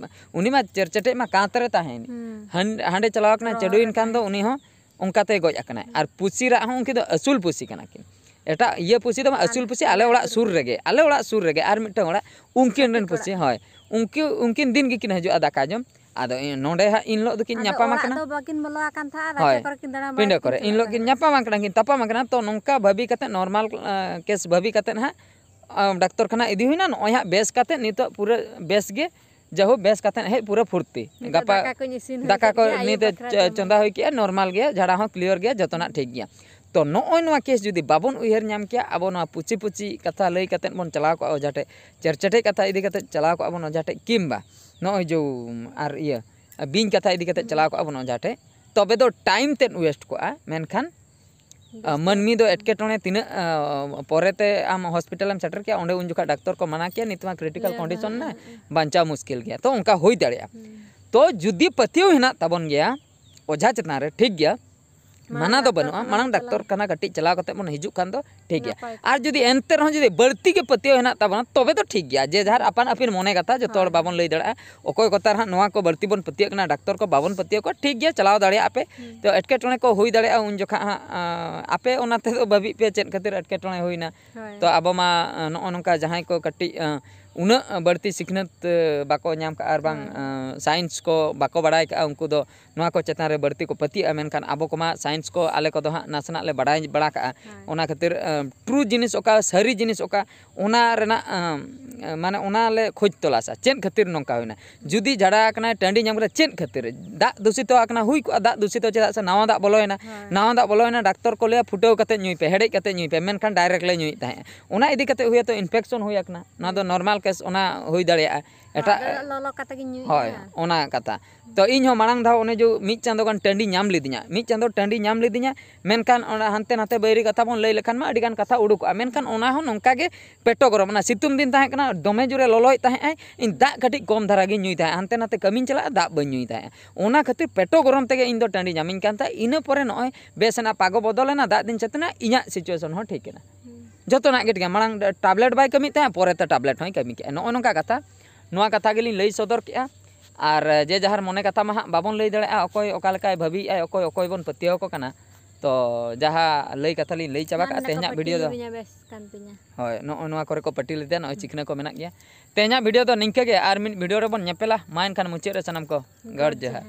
ᱩᱱᱤ ᱢᱟ ᱪᱮᱨ ᱪᱮᱴᱮᱡ ᱢᱟ ᱠᱟᱸᱛ ᱨᱮ ᱛᱟᱦᱮᱸᱭᱮᱱ᱾ ᱦᱩᱸ᱾ ᱦᱟᱱ-, ᱦᱟᱸᱰᱮ ᱪᱟᱞᱟᱣ ᱟᱠᱟᱱᱟᱭ, ᱨᱚᱲ ᱪᱟᱹᱰᱩᱭᱮᱱ ᱠᱷᱟᱱ ᱫᱚ ᱟᱠᱟᱱᱟᱭ᱾ ᱩᱱᱤ ᱦᱚᱸ ᱚᱱᱠᱟᱛᱮ ᱜᱚᱡ ᱟᱠᱟᱱᱟᱭ᱾ ᱟᱨ ᱯᱩᱥᱤ ᱨᱟᱜ ᱦᱚᱸ, ᱩᱱᱠᱤᱱ ᱫᱚ ᱟᱹᱥᱩᱞ ᱯᱩᱥᱤ ᱠᱟᱱᱟ ᱠᱤᱱ᱾ ᱮᱴᱟᱜ ᱤᱭᱟᱹ ᱯᱩᱥᱤ ᱫᱚ ᱵᱟᱝ, ᱟᱹᱥᱩᱞ ᱟᱞᱮ ᱯᱩᱥᱤ, ᱟᱞᱮ ᱚᱲᱟᱜ ᱥᱩᱨ ᱨᱮᱜᱮ, ᱟᱞᱮ ᱚᱲᱟᱜ ᱥᱩᱨ ᱨᱮᱜᱮ ᱟᱨ ᱢᱤᱫᱴᱟᱝ ᱚᱲᱟᱜ, ᱩᱱᱠᱤᱱ ᱨᱮᱱ ᱠᱟᱹᱴᱤᱡ ᱯᱩᱥᱤ, ᱚᱲᱟᱜ᱾ ᱦᱳᱭ, ᱩᱱᱠᱤ ᱩᱱᱠᱤᱱ ᱫᱤᱱ ᱜᱮᱠᱤᱱ ᱦᱤᱡᱩᱜᱼᱟ ᱫᱟᱠᱟ ᱡᱚᱢ᱾ ᱟᱫᱚ ᱤ- ᱱᱚᱸᱰᱮ ᱦᱟᱸᱜ ᱤᱱ ᱦᱤᱞᱳᱜ ᱫᱚᱠᱤᱱ ᱟᱫᱚ ᱧᱟᱯᱟᱢ ᱚᱲᱟᱜ ᱟᱠᱟᱱᱟ᱾ ᱫᱚ ᱵᱟᱹᱠᱤᱱ ᱵᱚᱞᱚ ᱟᱠᱟᱱ ᱛᱟᱦᱮᱸᱫ, ᱦᱳᱭ᱾ ᱨᱟᱪᱟ ᱠᱚᱨᱮ ᱠᱤᱱ ᱫᱟᱬᱟ ᱵᱟᱲᱟᱭ ᱯᱤᱸᱰᱟᱹ ᱠᱤᱱ ᱠᱚᱨᱮ ᱪᱟᱞᱟᱜ ᱤᱱ ᱦᱤᱞᱳᱜ ᱠᱟᱱ ᱠᱤᱱ ᱛᱟᱦᱮᱸᱫ᱾ ᱧᱟᱯᱟᱢ ᱟᱠᱟᱱᱟ, ᱠᱤᱱ ᱛᱟᱯᱟᱢ ᱟᱠᱟᱱᱟ᱾ ᱛᱚ ᱱᱚᱝᱠᱟ ᱵᱷᱟᱹᱵᱤ ᱠᱟᱛᱮ ᱱᱚᱨᱢᱟᱞ ᱠᱮᱥ ᱵᱷᱟᱹᱵᱤ ᱠᱟᱛᱮ ᱦᱟᱸᱜ ᱰᱟᱠᱛᱚᱨ ᱠᱷᱟᱱᱟ ᱤᱫᱤ ᱦᱩᱭᱱᱟ᱾ ᱱᱚᱜᱼᱚᱭ ᱦᱟᱸᱜ ᱵᱮᱥ ᱠᱟᱛᱮ ᱱᱤᱛᱚᱜ ᱯᱩᱨᱟᱹ ᱵᱮᱥ ᱜᱮ᱾ ᱡᱟᱭᱦᱳᱠ, ᱵᱮᱥ ᱠᱟᱛᱮ ᱦᱮᱡ ᱯᱩᱨᱟᱹ ᱯᱷᱩᱨᱛᱤ᱾ ᱱᱤᱛᱚᱜ ᱜᱟᱯᱟ ᱫᱟᱠᱟ ᱠᱚᱧ ᱤᱥᱤᱱ ᱦᱩᱭ ᱫᱟᱠᱟ ᱠᱮᱫ ᱠᱚ ᱜᱮᱭᱟ, ᱟᱭᱩᱵ ᱱᱤᱛ ᱵᱟᱠᱷᱨᱟ ᱡᱚᱢᱟᱜ᱾ ᱪᱚᱸᱫᱟ ᱦᱩᱭ ᱠᱮᱜᱼᱟ, ᱱᱚᱨᱢᱟᱞ ᱜᱮᱭᱟ, ᱡᱷᱟᱲᱟ ᱦᱚᱸ ᱠᱞᱤᱭᱟᱨ ᱜᱮᱭᱟ, ᱡᱚᱛᱚᱱᱟᱜ ᱴᱷᱤᱠ ᱜᱮᱭᱟ᱾ ᱛᱚ ᱱᱚᱜᱼᱚᱭ ᱱᱚᱣᱟ ᱠᱮᱥ ᱡᱩᱫᱤ ᱵᱟᱵᱚᱱ ᱩᱭᱦᱟᱹᱨ ᱧᱟᱢ ᱠᱮᱭᱟ, ᱟᱵᱚ ᱱᱚᱣᱟ ᱯᱩᱪᱤ ᱯᱩᱪᱤ ᱠᱟᱛᱷᱟ ᱞᱟᱹᱭ ᱠᱟᱛᱮ ᱵᱚᱱ ᱪᱟᱞᱟᱣ ᱠᱚᱜᱼᱟ ᱚᱡᱷᱟ ᱴᱷᱮᱡ, ᱪᱮᱨᱪᱮᱴᱮᱡ ᱠᱟᱛᱷᱟ ᱤᱫᱤ ᱠᱟᱛᱮ ᱪᱟᱞᱟᱣ ᱠᱚᱜᱼᱟ ᱵᱚᱱ ᱚᱡᱷᱟ ᱴᱷᱮᱡ, ᱠᱤᱢᱵᱟ ᱱᱚᱜᱼᱚᱭ ᱡᱮ ᱟᱨ ᱤᱭᱟᱹ ᱵᱤᱧ ᱠᱟᱛᱷᱟ ᱤᱫᱤ ᱠᱟᱛᱮ ᱪᱟᱞᱟᱣ ᱠᱚᱜᱼᱟ ᱵᱚᱱ ᱚᱡᱷᱟ ᱴᱷᱮᱡ, ᱛᱚᱵᱮ ᱫᱚ ᱴᱟᱭᱤᱢ ᱛᱮᱫ ᱳᱭᱮᱥᱴ ᱠᱚᱜᱼᱟ᱾ ᱢᱮᱱᱠᱷᱟᱱ ᱟᱸ, ᱢᱟᱹᱱᱢᱤ ᱫᱚ ᱮᱴᱠᱮᱴᱚᱬᱮ ᱛᱤᱱᱟᱹᱜ, ᱟᱸ, ᱯᱚᱨᱮᱛᱮ ᱟᱢ ᱦᱚᱥᱯᱤᱴᱟᱞᱮᱢ ᱥᱮᱴᱮᱨ ᱠᱮᱜᱼᱟ, ᱚᱸᱰᱮ ᱩᱱ ᱡᱚᱠᱷᱟᱜ ᱰᱟᱠᱛᱚᱨ ᱠᱚ ᱢᱟᱱᱟ ᱠᱮᱜᱼᱟ, "ᱱᱤᱛ ᱢᱟ ᱠᱨᱤᱴᱤᱠᱟᱞ ᱞᱟᱹᱭᱟ ᱠᱚᱱᱰᱤᱥᱚᱱ ᱢᱮ, ᱦᱮᱸ, ᱦᱮᱸ᱾ ᱵᱟᱧᱪᱟᱣ ᱢᱩᱥᱠᱤᱞ ᱜᱮᱭᱟ", ᱛᱚ ᱚᱱᱠᱟ ᱦᱩᱭ ᱫᱟᱲᱮᱭᱟᱜᱼᱟ᱾ ᱦᱩᱸ᱾ ᱛᱚ ᱡᱩᱫᱤ ᱯᱟᱹᱛᱭᱟᱹᱣ ᱦᱮᱱᱟᱜ ᱛᱟᱵᱚᱱ ᱜᱮᱭᱟ ᱚᱡᱷᱟ ᱪᱮᱛᱟᱱ ᱨᱮ, ᱴᱷᱤᱠ ᱜᱮᱭᱟ, ᱢᱟᱱᱟ ᱫᱚ ᱵᱟᱹᱱᱩᱜᱼᱟ, ᱢᱟᱲᱟᱝ ᱰᱟᱠᱛᱚᱨ ᱠᱷᱟᱱᱟ ᱠᱟᱹᱴᱤᱡ ᱪᱟᱞᱟᱣ ᱠᱟᱛᱮ ᱵᱚᱱ ᱦᱤᱡᱩᱜ ᱠᱷᱟᱱ ᱫᱚ ᱴᱷᱤᱠ ᱜᱮᱭᱟ᱾ ᱱᱟᱯᱟᱭ ᱠᱚᱜᱼᱟ᱾ ᱟᱨ ᱡᱩᱫᱤ ᱮᱱᱛᱮ ᱨᱮᱦᱚᱸ ᱡᱩᱫᱤ ᱵᱟᱹᱲᱛᱤ ᱜᱮ ᱯᱟᱹᱛᱭᱟᱹᱣ ᱦᱮᱱᱟᱜ ᱛᱟᱵᱚᱱᱟ, ᱛᱚᱵᱮ ᱫᱚ ᱴᱷᱤᱠ ᱜᱮᱭᱟ, ᱡᱮ ᱡᱟᱦᱟᱨ ᱟᱯᱟᱱ ᱟᱹᱯᱤᱱ ᱢᱚᱱᱮ ᱠᱟᱛᱷᱟ, ᱡᱚᱛᱚ ᱦᱚᱲ ᱦᱳᱭ᱾ ᱵᱟᱵᱚᱱ ᱞᱟᱹᱭ ᱫᱟᱲᱮᱭᱟᱜᱼᱟ᱾ ᱚᱠᱚᱭ ᱠᱚᱛᱟ ᱦᱟᱸᱜ ᱱᱚᱣᱟ ᱠᱚ ᱵᱟᱹᱲᱛᱤ ᱵᱚᱱ ᱯᱟᱹᱛᱭᱟᱹᱜ ᱠᱟᱱᱟ, ᱰᱟᱠᱛᱚᱨ ᱠᱚ ᱵᱟᱵᱚᱱ ᱯᱟᱹᱛᱭᱟᱹᱜ ᱠᱚᱣᱟ, ᱴᱷᱤᱠ ᱜᱮᱭᱟ, ᱪᱟᱞᱟᱣ ᱫᱟᱲᱮᱭᱟᱜᱼᱟ ᱯᱮ᱾ ᱦᱩᱸ᱾ ᱛᱚ ᱮᱴᱠᱮᱴᱚᱬᱮ ᱠᱚ ᱦᱩᱭ ᱫᱟᱲᱮᱭᱟᱜᱼᱟ ᱩᱱ ᱡᱚᱠᱷᱟᱜ ᱦᱟᱸᱜ, ᱟᱸ, ᱟᱯᱮ ᱚᱱᱟ ᱛᱮᱫᱚ ᱵᱷᱟᱹᱵᱤᱜ ᱯᱮ ᱪᱮᱫ ᱠᱷᱟᱹᱛᱤᱨ ᱮᱴᱠᱮᱴᱚᱬᱮ ᱦᱩᱭᱱᱟ᱾ ᱦᱳᱭ᱾ ᱛᱚ ᱟᱵᱚ ᱢᱟ, ᱟᱸ, ᱱᱚᱜᱼᱚ ᱱᱚᱝᱠᱟ ᱡᱟᱦᱟᱸᱭ ᱠᱚ ᱠᱟᱹᱴᱤᱡ, ᱟᱸ, ᱩᱱᱟᱹᱜ ᱵᱟᱹᱲᱛᱤ ᱥᱤᱠᱷᱱᱟᱹᱛ, ᱟᱸ, ᱵᱟᱠᱚ ᱧᱟᱢ ᱠᱟᱜᱼᱟ, ᱟᱨ ᱵᱟᱝ, ᱦᱳᱭ᱾ ᱟᱸ, ᱥᱟᱭᱮᱱᱥ ᱠᱚ ᱵᱟᱠᱚ ᱵᱟᱲᱟᱭ ᱠᱟᱜᱼᱟ, ᱩᱱᱠᱩ ᱫᱚ ᱱᱚᱣᱟ ᱠᱚ ᱪᱮᱛᱟᱱ ᱨᱮ ᱵᱟᱹᱲᱛᱤ ᱠᱚ ᱯᱟᱹᱛᱭᱟᱹᱜᱼᱟ᱾ ᱢᱮᱱᱠᱷᱟᱱ ᱟᱵᱚ ᱠᱚᱢᱟ ᱥᱟᱭᱮᱱᱥ ᱠᱚ ᱟᱞᱮ ᱠᱚᱫᱚ ᱦᱟᱸᱜ ᱱᱟᱥᱮᱱᱟᱜ ᱞᱮ ᱵᱟᱲᱟᱭ ᱵᱟᱲᱟ ᱠᱟᱜᱼᱟ᱾ ᱦᱳᱭ᱾ ᱚᱱᱟ ᱠᱷᱟᱹᱛᱤᱨ, ᱟᱸ, ᱴᱨᱩ ᱡᱤᱱᱤᱥ ᱚᱠᱟ, ᱥᱟᱹᱨᱤ ᱡᱤᱱᱤᱥ ᱚᱠᱟ, ᱚᱱᱟ ᱨᱮᱱᱟᱜ, ᱟᱸ, ᱢᱟᱱᱮ ᱚᱱᱟ ᱞᱮ ᱠᱷᱚᱡᱽ ᱛᱚᱞᱟᱥᱟ, ᱪᱮᱫ ᱠᱷᱟᱹᱛᱤᱨ ᱱᱚᱝᱠᱟ ᱦᱩᱭᱱᱟ? ᱡᱩᱫᱤ ᱡᱷᱟᱲᱟ ᱟᱠᱟᱱᱟᱭ, ᱴᱟᱺᱰᱤ ᱧᱟᱢ ᱠᱟᱱᱟ, ᱪᱮᱫ ᱠᱷᱟᱹᱛᱤᱨ? ᱫᱟᱜ ᱫᱩᱥᱤᱛᱚ ᱟᱠᱟᱱᱟ, ᱦᱩᱭ ᱠᱚᱜᱼᱟ ᱫᱟᱜ ᱫᱩᱥᱤᱛᱚ, ᱪᱮᱫᱟᱜ ᱥᱮ ᱱᱟᱣᱟ ᱫᱟᱜ ᱵᱚᱞᱚᱭᱮᱱᱟ᱾ ᱦᱳᱭ᱾ ᱱᱟᱣᱟ ᱫᱟᱜ ᱵᱚᱞᱚᱭᱮᱱᱟ, ᱰᱟᱠᱛᱚᱨ ᱠᱚ ᱞᱟᱹᱭᱟ, "ᱯᱷᱩᱴᱟᱹᱣ ᱠᱟᱛᱮ ᱧᱩᱭ ᱯᱮ, ᱦᱮᱰᱮᱡ ᱠᱟᱛᱮ ᱧᱩᱭ ᱯᱮ", ᱢᱮᱱᱠᱷᱟᱱ ᱰᱟᱭᱨᱮᱠᱴ ᱞᱮ ᱧᱩᱭᱮᱫ ᱛᱟᱦᱮᱸᱫ᱾ ᱚᱱᱟ ᱤᱫᱤ ᱠᱟᱛᱮ ᱦᱩᱭᱛᱚ ᱤᱱᱯᱷᱮᱠᱥᱚᱱ ᱦᱩᱭ ᱟᱠᱟᱱᱟ, ᱱᱚᱣᱟ ᱫᱚ ᱦᱩᱸ᱾ ᱱᱚᱨᱢᱟᱞ ᱠᱮᱥ, ᱚᱱᱟ ᱦᱩᱭ ᱫᱟᱲᱮᱭᱟᱜᱼᱟ᱾ ᱮᱴᱟᱜ ᱟᱫᱚ ᱞᱚᱞᱚ ᱠᱟᱛᱮ ᱜᱤᱧ ᱧᱩᱭᱮᱫᱼᱟ᱾ ᱦᱳᱭ, ᱚᱱᱟ ᱠᱟᱛᱷᱟ᱾ ᱛᱚ ᱤᱧ ᱦᱚᱸ ᱢᱟᱲᱟᱝ ᱫᱷᱟᱣ ᱚᱱᱮ ᱡᱮ ᱢᱤᱫ ᱪᱟᱸᱫᱳ ᱜᱟᱱ ᱴᱟᱺᱰᱤ ᱧᱟᱢ ᱞᱤᱫᱤᱧᱟ, ᱢᱤᱫ ᱪᱟᱸᱫᱳ ᱴᱟᱺᱰᱤ ᱧᱟᱢ ᱞᱤᱫᱤᱧᱟ, ᱢᱮᱱᱠᱷᱟᱱ ᱚᱱᱟ ᱦᱟᱱᱛᱮ ᱱᱟᱛᱮ ᱵᱟᱹᱭᱨᱤ ᱠᱟᱛᱷᱟ ᱵᱚᱱ ᱞᱟᱹᱭ ᱞᱮᱠᱷᱟᱱ ᱢᱟ ᱟᱹᱰᱤ ᱜᱟᱱ ᱠᱟᱛᱷᱟ ᱩᱰᱩᱠᱚᱜᱼᱟ, ᱢᱮᱱᱠᱷᱟᱱ ᱚᱱᱟ ᱦᱚᱸ ᱱᱚᱝᱠᱟ ᱜᱮ ᱯᱮᱴᱚ ᱜᱚᱨᱚᱢ, ᱚᱱᱟ ᱥᱤᱛᱩᱝ ᱫᱤᱱ ᱛᱟᱦᱮᱸ ᱠᱟᱱᱟ, ᱫᱚᱢᱮ ᱡᱳᱨᱮ ᱞᱚᱞᱚᱭᱮᱫ ᱛᱟᱦᱮᱸᱜ ᱟᱭ, ᱤᱧ ᱫᱟᱜ ᱠᱟᱹᱴᱤᱡ ᱠᱚᱢ ᱫᱷᱟᱨᱟ ᱜᱤᱧ ᱧᱩᱭ ᱛᱟᱦᱮᱸᱜ, ᱦᱟᱱᱛᱮ ᱱᱟᱛᱮ ᱠᱟᱹᱢᱤᱧ ᱪᱟᱞᱟᱜᱼᱟ, ᱫᱟᱜ ᱵᱟᱹᱧ ᱧᱩᱭ ᱛᱟᱦᱮᱸᱜ, ᱚᱱᱟ ᱠᱷᱟᱹᱛᱤᱨ ᱯᱮᱴᱚ ᱜᱚᱨᱚᱢ ᱛᱮᱜᱮ ᱤᱧ ᱫᱚ ᱴᱟᱺᱰᱤ ᱧᱟᱢᱤᱧ ᱠᱟᱱ ᱛᱟᱦᱮᱸᱜ᱾ ᱤᱱᱟᱹ ᱯᱚᱨᱮ ᱱᱚᱜᱼᱚᱭ ᱵᱮᱥ ᱮᱱᱟ, ᱯᱟᱜᱚ ᱵᱚᱫᱚᱞᱮᱱᱟ, ᱫᱟᱜ ᱫᱤᱱ ᱥᱮᱛᱮᱱᱟ, ᱤᱧᱟᱹᱜ ᱥᱤᱪᱩᱭᱮᱥᱚᱱ ᱦᱚᱸ ᱴᱷᱤᱠ ᱮᱱᱟ᱾ ᱦᱩᱸ᱾ ᱡᱚᱛᱚᱱᱟᱜ ᱜᱮ ᱴᱷᱤᱠ ᱜᱮᱭᱟ, ᱢᱟᱲᱟᱝ ᱴᱟᱵᱞᱮᱴ ᱵᱟᱭ ᱠᱟᱹᱢᱤᱭᱮᱫ ᱛᱟᱦᱮᱸᱜ, ᱯᱚᱨᱮᱛᱮ ᱴᱟᱵᱞᱮᱴ ᱦᱚᱸᱭ ᱠᱟᱹᱢᱤ ᱠᱮᱜᱼᱟ᱾ ᱱᱚᱜᱼᱚ ᱱᱚᱝᱠᱟ ᱠᱟᱛᱷᱟ, ᱱᱚᱣᱟ ᱠᱟᱛᱷᱟ ᱜᱮᱞᱤᱧ ᱞᱟᱹᱭ ᱥᱚᱫᱚᱨ ᱠᱮᱜᱼᱟ᱾ ᱟᱨ ᱡᱮ ᱡᱟᱦᱟᱨ ᱢᱚᱱᱮ ᱠᱟᱛᱷᱟ ᱢᱟ ᱦᱟᱸᱜ ᱵᱟᱵᱚᱱ ᱞᱟᱹᱭ ᱫᱟᱲᱮᱭᱟᱜᱼᱟ, ᱚᱠᱚᱭ ᱚᱠᱟ ᱞᱮᱠᱟᱭ ᱵᱷᱟᱹᱵᱤᱭᱮᱫᱼᱟᱭ, ᱚᱠᱚᱭ ᱚᱠᱚᱭ ᱵᱚᱱ ᱯᱟᱹᱛᱭᱟᱹᱣ ᱟᱠᱚ ᱠᱟᱱᱟ᱾ ᱛᱚ ᱡᱟᱦᱟᱸ ᱞᱟᱹᱭ ᱠᱟᱛᱷᱟ ᱞᱤᱧ ᱞᱟᱹᱭ ᱪᱟᱵᱟ ᱠᱟᱜᱼᱟ ᱛᱮᱦᱮᱧᱟᱜ ᱵᱷᱤᱰᱤᱭᱳ ᱫᱚ᱾ ᱦᱳᱭ, ᱱᱚᱜᱼᱚ ᱱᱚᱣᱟ ᱠᱚᱨᱮ ᱠᱚ ᱯᱟᱹᱴᱤ ᱞᱮᱫᱮᱭᱟ, ᱱᱚᱜᱼᱚᱭ ᱪᱤᱠᱷᱱᱟᱹ ᱠᱚ ᱢᱮᱱᱟᱜ ᱜᱮᱭᱟ᱾ ᱛᱮᱦᱮᱧᱟᱜ ᱵᱷᱤᱰᱤᱭᱳ ᱫᱚ ᱱᱤᱝᱠᱟᱹ ᱜᱮ, ᱟᱨ ᱢᱤᱫ ᱵᱷᱤᱰᱤᱭᱳ ᱨᱮᱵᱚᱱ ᱧᱮᱯᱮᱞᱟ᱾ ᱢᱟ ᱮᱱᱠᱷᱟᱱ ᱢᱩᱪᱟᱹᱫ ᱨᱮ ᱥᱟᱱᱟᱢ ᱠᱚ ᱜᱚᱰ ᱡᱚᱦᱟᱨ᱾